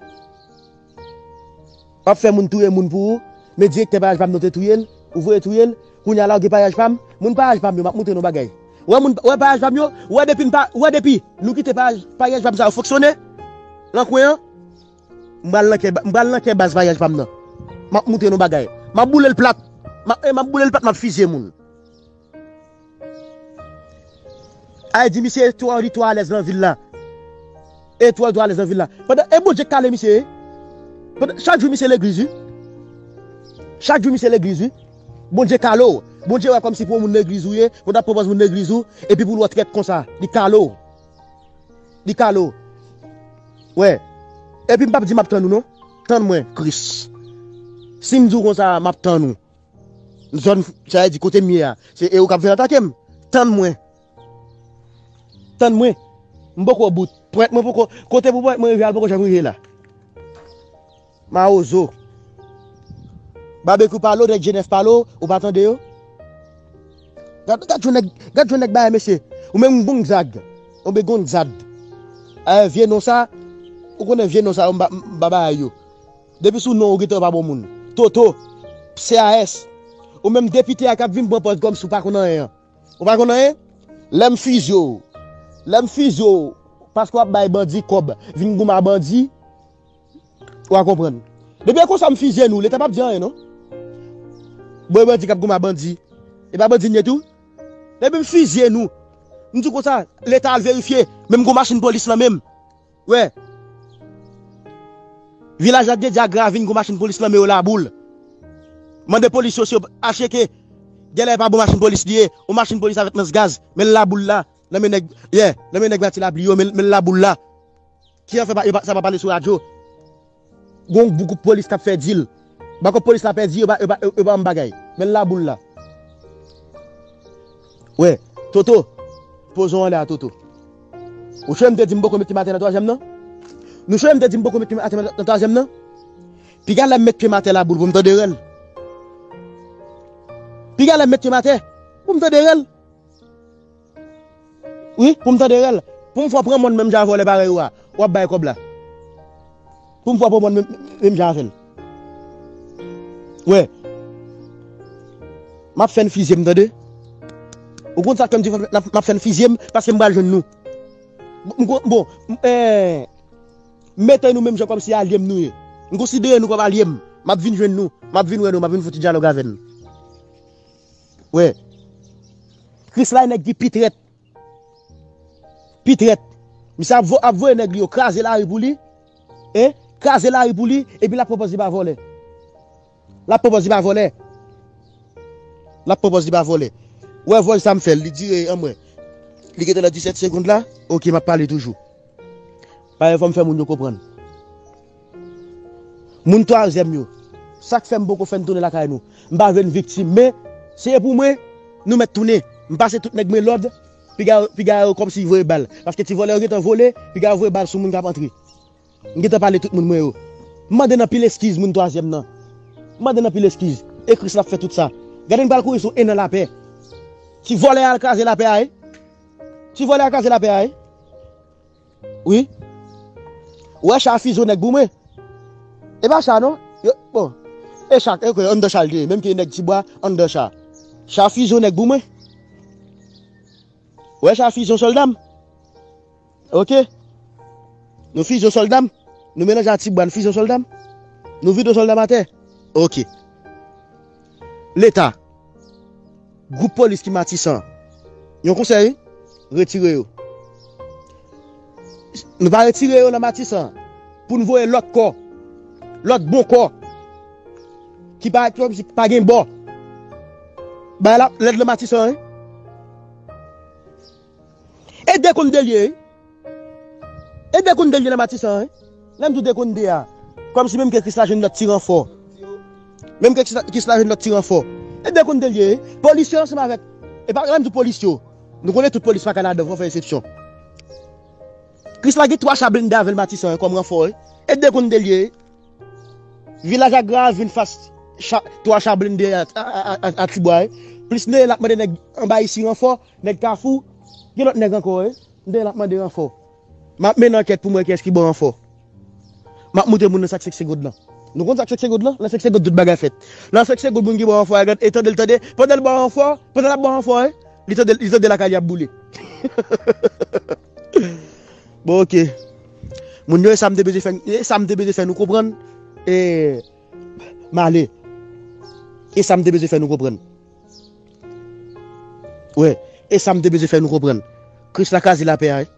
W ap fè moun touye moun pou ou. Men direktè Payaj Pam nan te touye l. Ou voye touye l. Kounye a la, ou gen Payaj Pam. Moun Payaj Pam yo, m ap montre nou bagay. Ou wè moun, ou wè Payaj Pam yo? Ou wè depi n pa, ou wè depi nou kite Payaj, Payaj Pam sa yo fonksyone? Nan kwen an? M pral nan kè, m pral nan kè baz Payaj Pam nan. M ap montre nou bagay. M ap boule l plat. M ap, e, m ap boule l plat, m ap fizye moun. Ay di misye twò, li twò alèz nan vil la. E twò, twò alèz nan vil la. Pandan, e Bondye k kale misye, e. Pandan, chak jou misye legliz, wi. Chak jou misye legliz, wi. Bondye kale w. Bondye wè kòmsi pou yon moun legliz ou ye, pou w t ap pran pòz moun legliz ou, epi pou l wè w trèt konsa, li kale w. Li kale w. Wè. Epi m p ap di m ap tann ou non. Tann mwen, Kris. Si m di w konsa, m ap tann ou. Zòn, sa vle di kote m ye a, se e ou k ap vin atake m. Tann mwen. Tann mwen. M poko bout. Pwent mwen poko, kote pou pwent mwen rive a, l poko janm rive la. Mawozo. Babekyou pale w, nèg Jenèf pale w, ou pa tande yo? Gad, gad jan nèg, gad jan nèg bagay, mesye. Ou menm Gonzag. Ou menm Gonzag. Eh, vye non sa, ou konnen vye non sa yo, m pa, m pa bagay yo. Depi sou non, ou gentan pa bon moun. Toto, C A S. Ou menm depite a k ap vin pran pòz kòmsi w pa konn anyen an. Ou pa konn anyen? Lè m fizye w. Lè m fizye w, paske w ap bay bandi kòb, vin goumen a bandi, w a konprann. Depi e konsa m fizye nou, Leta p ap di anyen non. Bon, e bandi k ap goumen a bandi. E pa bandi n ye tou? Depi m fizye nou, m di konsa, Leta al verifye, menm gon machin polis nan men m. Wè. Vilaj Ladredi ak Gravin, gon machin polis nan men yo Laboul. Mande polis yo si yo acheke. Genlè e pa bon machin polis li ye. Yon machin polis avèk lans gaz. Men l Laboul la. Nan men nèg, yeah, nan men nèg Mati Lapli yo, men, men l Laboul la. Ki afè pa, yo pa, sa pa pale sou radyo? Gon gwoup polis k ap fè dil. Bakòp polis la pèdi, yo pa, yo pa, yo pa yon bagay. Men l Laboul la. Wè, Toto, poze w anlè a, Toto. Ou sonje m te di m poko met pye m atè nan twazyèm nan? Nou sonje m te di m poko met pye m atè nan twazyèm nan? Piga lè m met pye m atè Laboul pou m tande rèl. Piga lè m met pye m atè pou m tande rèl. Wi, pou m tande rèl. Pou m fè w pran mòn menm jan a vòlè parèy ou a. W ap bay kòb la. Pou m fè w pran mòn menm, menm jan avè l. Wè. M ap fè n fizye m, tande. Ou konn sa k fè m di m ap, m ap fè n fizye m, paske m pral jwenn nou. M kon-, bon, m, eh, m mete nou menm jan kòmsi alye m nou ye. M konsidere nou kòm alye m. M ap vin jwenn nou. M ap vin wè nou. M ap vin fè ti dyalòg avè n. Wè. Krisla e nèg ki pi trèt. Pi trèt. Misye ap vo-, ap voye nèg li yo kraze lari pou li. E, kraze lari pou li, epi l ap pran pòz li pa vòlè. L ap pran pòz li pa vòlè. L ap pran pòz li pa vòlè. Ou wè vòy sa m fè l, li dire anmwey. Li gentan nan disèt segonn la. Oke, m ap pale toujou. Paske fò m fè moun yo konprann. Moun twazyèm yo. Sa k fè m poko fè n tounen lakay nou? M pa vle n viktim, men se pou mwen, nou mèt tounen. M pase tout nèg mwen lòd, piga, piga yo kòmsi voye bal. Paske ti vòlè yo gentan vole, piga yo voye bal sou moun k ap antre. M gentan pale tout moun mwen yo. M mande n anpil eskiz moun twazyèm nan. M mande n anpil eskiz. E Kris l ap fè tout sa. Gade n pral kouri sou en an lapè. Ti vòlè a al kraze lapè a, wi. Ti vòlè a al kraze lapè a, wi. Wi. Ou wè cha fizye nèg pou mwen. E pa cha non. Yo, bon. E cha, e ke anndan cha l te ye. Menm ke nèg Tibwa anndan cha. Cha fizye nèg pou mwen. Ou wè cha fizye sòlda m. Oke. Nou fizye sòlda m. Nou melanje a Tibwa, n fizye sòlda m. Nou vide sòlda m atè. Oke. Leta. Gwoup polis ki Matisan. Yon konsèy, retire yo. Nou pa retire yo nan Matisan pou n voye lòt kò, lòt bon kò, ki pa, ki pa gen bò. Bagay la lèd nan Matisan, wi. E de konn de l ye, wi. E de konn de l ye nan Matisan, wi. Lè m di w de konn de a, kòmsi menm ke Kris la jwenn lòt ti ranfò. Menm ke Kris la, Kris la jwenn lòt ti ranfò. E de konn de l ye, wi. Polis yo ansanm avèk, e pa, lè m di w polis yo, nou konnen tout polis pa ka ladan, fò fè eksepsyon. Kris la gen twa cha blende avè l Matisan, wi, kòm ranfò, wi. E de konn de l ye, wi. Vilaj Agra vin fas cha, twa cha blende a, a, a, a, a Tibwa, wi. Plis Neye l ap mande nèg anba isi ranfò, nèg Kafou, gen lòt nèg ankò, wi. Neye l ap mande ranfò. M ap mennen ankèt pou m wè kiyès ki ban ranfò. M ap moutre moun nan sa k senk segonn lan. Nou konn sa k senk segonn lan? Nan senk segonn tout bagay fèt. Nan senk segonn moun ki ban ranfò a, gad, e tande l tande. Pandan l ban ranfò, pandan l ap ban ranfò, wi. Li tande, li tande lakay li ap boule. Bon, oke. Moun yo, e sa m te bezwen fè, e sa m te bezwen fè nou konprann. E, m ale. E sa m te bezwen fè nou konprann. Wè, e sa m te bezwen fè nou konprann. Kris la kraze lapè a, wi.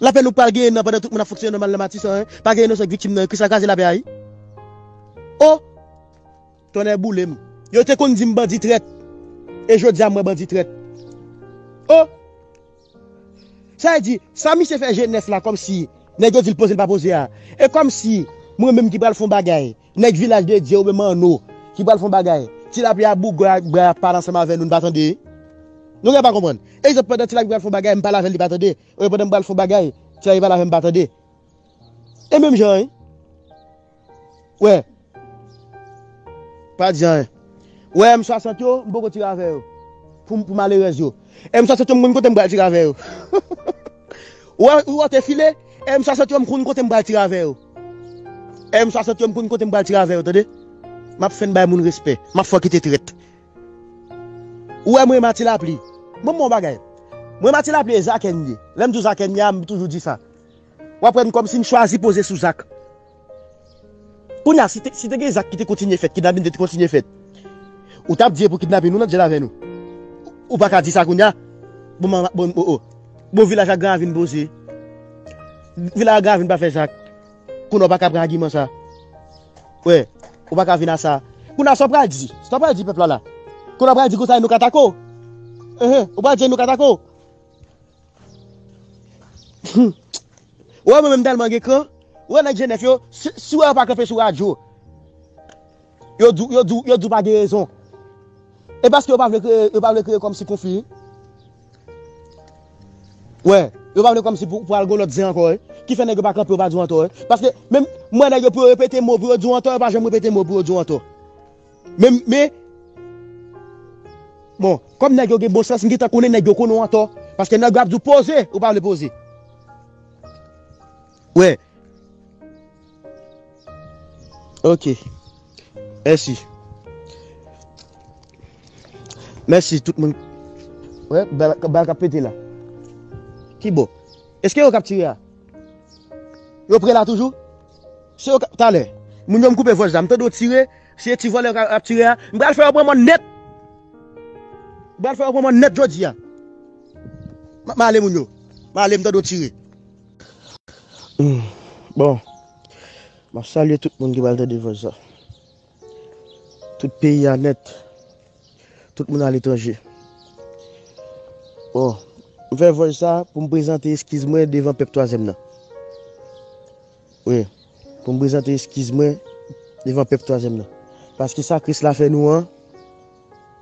Lapè nou pral genyen nan pandan tout moun ap fonksyone nòmal nan Matisan, wi. Pa gen inosan k viktim nan, wi. Kris la kraze lapè a, wi. O! Tonnè boule m. Yo te konn di m bandi trèt. E jodi a m wè bandi trèt. O! Sa vle di, sa misye fè Jenèf la kòmsi nèg yo di l poze l pa poze a. E kòmsi mwen menm ki pral fè yon bagay, nèg Vilaj de Dye oubyen Manno ki pral fè yon bagay, Ti Lapli a bougay ak bra y ap pale ansanm avè nou, n pa tande. Nou gen pa konprann. Egzanp, pandan Ti Lapli pral fè yon bagay, m pale avè l, li pa tande. Oubyen pandan m pral fè yon bagay, Ti Lapli pale avè m, pa tande. E menm jan, wi. Wè. Pa di anyen. Wè, M swasant yo, m poko tire avè yo. Pou, pou malerèz yo. M swasant yo, m konn kote m pral tire avè yo. Ou wè, ou wè te file, M swasant yo, m konn kote m pral tire avè yo. M swasant yo, m konn kote m pral tire avè yo, tande? M ap fenk bay moun respè. M ap fè w kite trèt. Ou wè mwen Mati Lapli. Mwen, mwen bagay. Mwen Mati Lapli e Zakè m ye. Lè m di w Zakè m ye a, m toujou di sa. W ap wè m kòmsi m chwazi poze sou Zak. Kounye a, si te, si te gen Zak ki te kontinye fèt, kidnapin te kontinye fèt, ou t ap di e pou kidnapin nou nan dyèl avè nou. Ou pa ka di sa kounye a. Bon, bon, bon, oh, oh. Bon, vilaj ak Gran Ravin poze. Vilaj ak Gran Ravin pa fè Zak. Kounye a ou pa ka pran agiman sa. Wè, ou pa ka vin a sa. Kounye a sa w pral di. Sa w pral di pèp la la. Kounye a w pral di konsa nou katako. Ehe, ou pral di nou katako. Ou wè mwen menm tèlman gen kran. Ou wè nèg Jenèf yo, si, si w wè yo pa kanpe sou radyo, yo di w, yo di w, yo di w pa gen rezon. E paske yo pa vle kreye, yo pa vle kreye kòmsi konfli. Wè, yo pa vle kòmsi pou, pou al gon lòt zen ankò, wi. Ki fè nèg yo pa kanpe, yo pa di w antò, wi. Paske menm mwen nèg yo pou yo repete mo pou yo di w antò, yo pa janm repete mo pou yo di w antò. Men, men, bon, kòm nèg yo gen bon sans, m gentan konnen nèg yo konnen w antò. Paske nèg yo ap di w poze, ou pa vle poze. Wè. Ok. Mèsi. Mèsi tout moun. Wè, bal, bal k ap pete la. Ki bò? Èske yo k ap tire a? Yo pre la toujou? Se yo k ap, talè. Moun yo m koupe vòch la, m tande yo tire, se ti vòlè k ap tire a. M pral fè yo pran mòn nèt. M pral fè yo pran mòn nèt jodi a. M, m ale moun yo. M ale, m tande yo tire. Hmm. Bon. M ap salye tout moun ki pral tande vòch sa. Tout peyi a nèt. Tout moun aletranje. Bon, m fè vòch sa pou m prezante eskiz mwen devan pèp twazyèm nan. Wi, pou m prezante eskiz mwen devan pèp twazyèm nan. Paske sa Kris la fè nou an,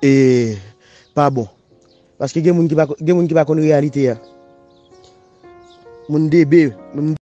e pa bon. Paske gen moun ki pa, gen moun ki pa konn reyalite a. Moun debe, moun